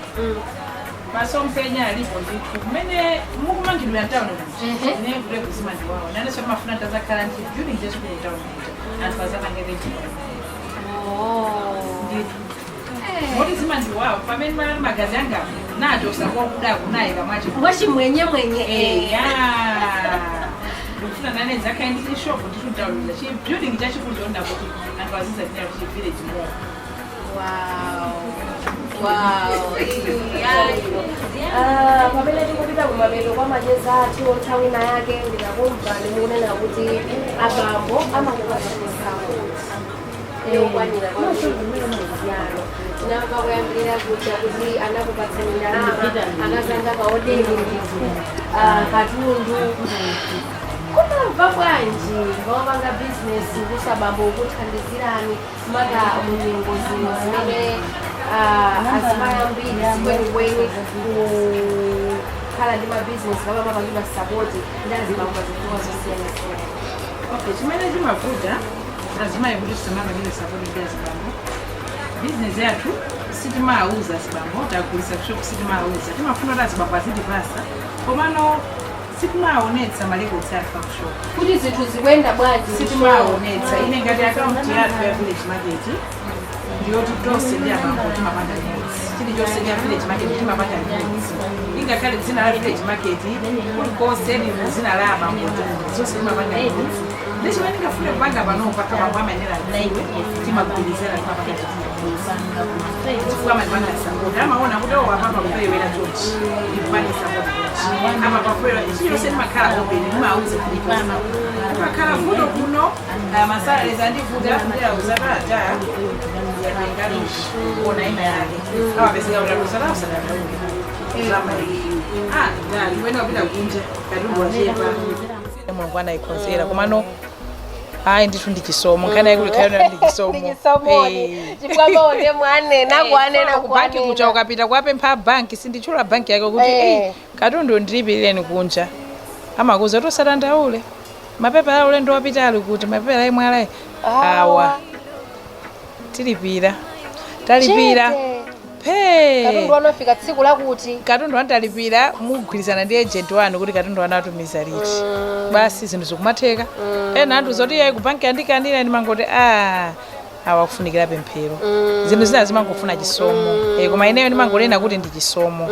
S3: masomphenya alipo ndithu. Mmene mukumangidwira mtawuni muja, ine kule kuzima ndiwawo nanenso timafuna ndazakhala ndi building chachikulu mtawuni muja, anthu azapangire ntchito ndithu. Moti zima ndiwawo pamene mali magazi anga nachosa kwakudaku naye kamwachi
S1: Mwachimwenye mwenye.
S3: Eya. Ndikufuna nane ndidzakhale ndi chishopu ndithu mtauni, chi building chachikulu chonena kuti anthu azizapita kuti Village Mall.
S1: Wow. Ah, pamene tikupita kumapeto kwa macheza athu, nthawi ina yake ndikakumva ndimukunena kuti abambo amakupasa support yokwanira kwambiri. Tinamva kuyambirira kuja kuti anakupatsani ndalama akazanga kaodeni ndithu, katundu. Kumamva bwanji mawapanga bizinesi kusa abambo kuthandizirani, maka munyengo zino zimene azimayi ambiri sikwenikweni kukhala ndi mabizinesi kama mapangidwa support ndi azibambo zifukwa zosiyanasiyana?
S3: Okay, chimene chimavuta azimayi kuti tisamapangidwe support ndi azibambo, bizinesi yathu sitimawuza azibambo tagulisa kushopu, sitimawuza. Timafuna kuti azibambo azitipasa, komano sitimaonetsa ma records athu pakushopu
S1: kuti zinthu zikuyenda bwanji.
S3: Sitimaonetsa. Ine ngati akaunti yathu ya Village Market ndiyoti tonse ndi abambo timapanga limodzi. Chilichonse cha Village Market timapanga limodzi, ingakhale dzina la Village Market kulikonse lili dzina la abambo, zonse timapanga limodzi. Ndi chimene ndingafune kupanga panopa, abambo amayenera adziwe, timagwirizana, timapanga chinthu limodzi chifukwa amandipanga support. Amaona kuti oh, apapa kuperewera chonchi, ndikupange support chonchi, apa pakuperewera. Chilichonse ndimakhala open, ndimauza chilichonse. Pakhala vuto kuno, masalaries andivuta, ndiyauza tata yatengani kuona ina yake, awapezeka kuti alusala usadandaule ah dali kwenda kupita kunja, katundu wachepa. Mulungu anayikonzera, komano ayi ndithu ndi chisomo, nkhani yakuti khayona ndi chisomo.
S1: Ndi chisomoni. Chifukwa maonde mwanena kuanena.
S3: Ku banki kucha ukapita kuwapempha banki, sinditchula banki yake, kuti katundu ndilipireni kunja, amakuza kuti usadandaule, mapepa a ulendo wapita ali kuti, mapepa a mwala awa, tilipira, talipira.
S1: Chete.
S3: Phe.
S1: Katundu wanu afika tsiku lakuti.
S3: Katundu wanu talipira, mugwirizana ndi agent wanu kuti katundu wanu atumiza liti. Basi, zinthu zikumatheka. Ena anthu zoti yayi ku banki andikanira, ndimangoti a awa kufunikira pemphero. Zinthu zina zimangofuna chisomo. Koma ineyo ndimangonena kuti ndi chisomo.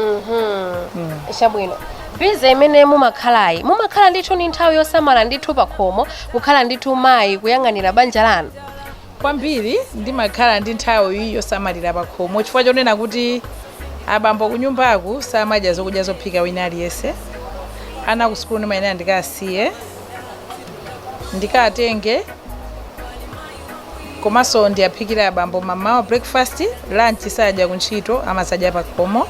S1: Chabwino, busy imene mumakhalayi, mumakhala ndithu ni nthawi yosamala ndithu pakhomo, kukhala ndithu mayi, kuyang'anira banja lanu?
S3: Kwambiri, ndimakhala ndi nthawi yosamalira pakhomo chifukwa chonena kuti abambo kunyumbaku samadya zokudya zophika wina aliyense. Ana ku sukulu ndimayenera ndikasiye, ndikatenge, komanso ndiyaphikire abambo mamawa breakfast, lunch sadya kuntchito, amasadya pakhomo,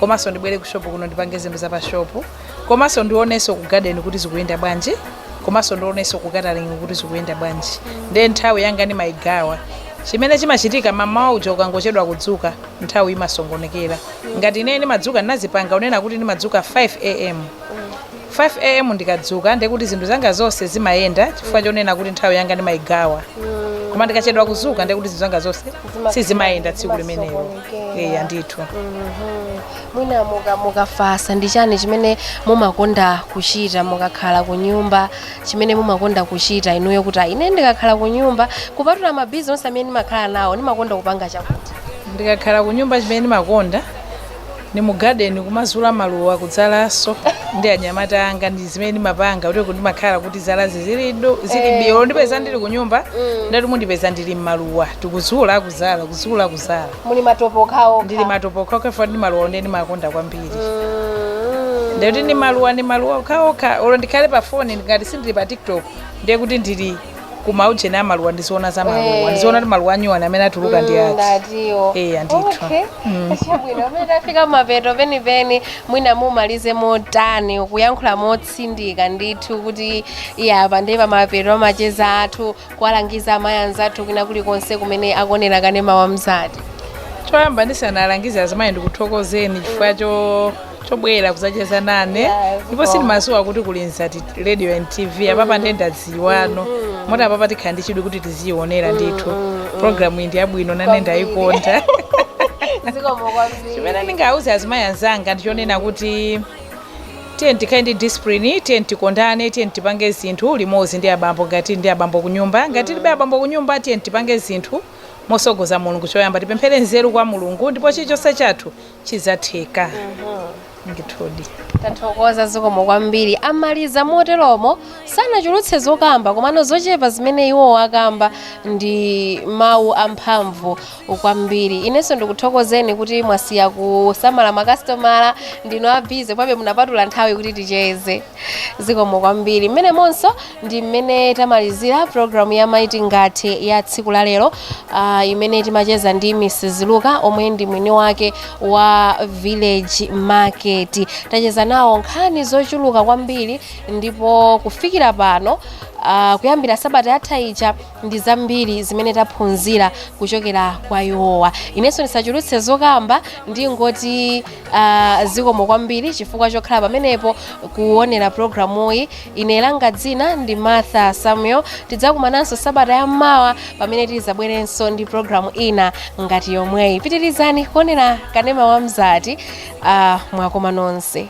S3: komanso ndibwere ku shopu kuno ndipange zinthu za pa shopu, komanso ndionenso ku garden kuti zikuyenda bwanji, komanso ndionenso ku catering kuti zikuyenda bwanji. Ndiye nthawi yanga ndimayigawa. Chimene chimachitika, mamawa uja ukangochedwa kudzuka, nthawi imasongonekera. Ngati ine ndimadzuka, ndinazipanga unena kuti ndimadzuka 5 am. 5 am ndikadzuka, ndiye kuti zinthu zanga zonse zimayenda chifukwa chonena kuti nthawi yanga ndimayigawa. Koma ndikachedwa kudzuka, ndiye kuti zinthu zanga zonse sizimayenda tsiku limenelo.
S1: Zimasokonekera.
S3: Eya ndithu.
S1: Mwina mukafasa, ndi chani chimene mumakonda kuchita mukakhala ku nyumba, chimene mumakonda kuchita inuyo kuti, "Ah, ine ndikakhala ku nyumba, kupatula ma busy onse amene ndimakhala nawo, ndimakonda kupanga chakuti"?
S3: Ndikakhala ku nyumba, chimene ndimakonda ni mu garden, kumazula maluwa, kudzalanso ndi anyamata anga. Ndi zimene ndimapanga kuti ndimakhala kuti zalazi zili biyo. Ndipeza ndili ku nyumba, ndati mundipeza ndili mmaluwa, tikuzula, kuzala, kuzula, kuzala.
S1: Muli matopo okhaokha.
S3: Ndili matopo okhaokha, ndi maluwa ndiye ndimakonda kwambiri. Ndikuti ndi maluwa, ndi maluwa okhaokha. Olo ndikhale pa foni, ngati sindili pa TikTok, ndiye kuti ndili kumaujeni amaluwa, ndiziona za maluwa, ndiziona kuti maluwa anyuwani amene atuluka ndi ati.
S1: Ndatiyo.
S3: Eya ndithu.
S1: Okay. Chabwino, pamene tafika mapeto penipeni, mwina mumalize motani kuyankhula motsindika ndithu kuti iya, apa ndiye pamapeto amacheza athu, kuwalangiza amayi anzathu kwina kulikonse kumene akuonera kanema wa Mzati?
S3: Choyamba, ndisanalangize azimayi, ndikuthokozeni chifukwa chobwera kuzacheza nane. Ndipo sindimadziwa kuti kuli Mzati Radio and TV. Apapa ndiye ndadziwano, moti apapa tikhala ndi chidwi kuti tiziyionera ndithu. Programu iyi ndi yabwino, nane ndayikonda.
S1: Zikomo kwambiri.
S3: Chimene ndingauze azimayi anzanga ndichonena kuti tiye tikhale ndi discipline, tiye tikondane, tiye tipange zinthu limodzi ndi abambo ngati ndi abambo kunyumba. Ngati tilibe abambo kunyumba, tiye tipange zinthu mosogoza Mulungu. Choyamba tipemphere nzeru kwa Mulungu, ndipo chilichonse chathu chidzatheka. Ndithudi.
S1: Tathokoza, zikomo kwambiri. Amaliza moteromo, sanachulutse zokamba, komano zochepa zimene iwo akamba ndi mawu amphamvu kwambiri. Inenso ndikuthokozeni kuti mwasiya kusamala makasitomala, ndinu a busy kwabe, munapatula nthawi kuti ticheze. Zikomo kwambiri. Mmene monso ndi mmene tamalizira programu ya Mayi Tingathe ya tsiku la lero, imene timacheza ndi Mrs Luka, omwe ndi mwini wake wa Village Market. Tacheza nawo nkhani zochuluka kwambiri, ndipo kufikira pano, kuyambira sabata yatha ija, ndi zambiri zimene taphunzira kuchokera kwa iwowa. Inenso ndisachulutse zokamba, ndingoti zikomo kwambiri chifukwa chokhala pamenepo kuonera programuyi. Ine langa dzina ndi Martha Samuel. Tidzakumananso sabata yammawa pamene tizabwerenso ndi programu ina ngati yomweyi. Pitirizani kuonera kanema wa Mzati. Mwakoma nonse.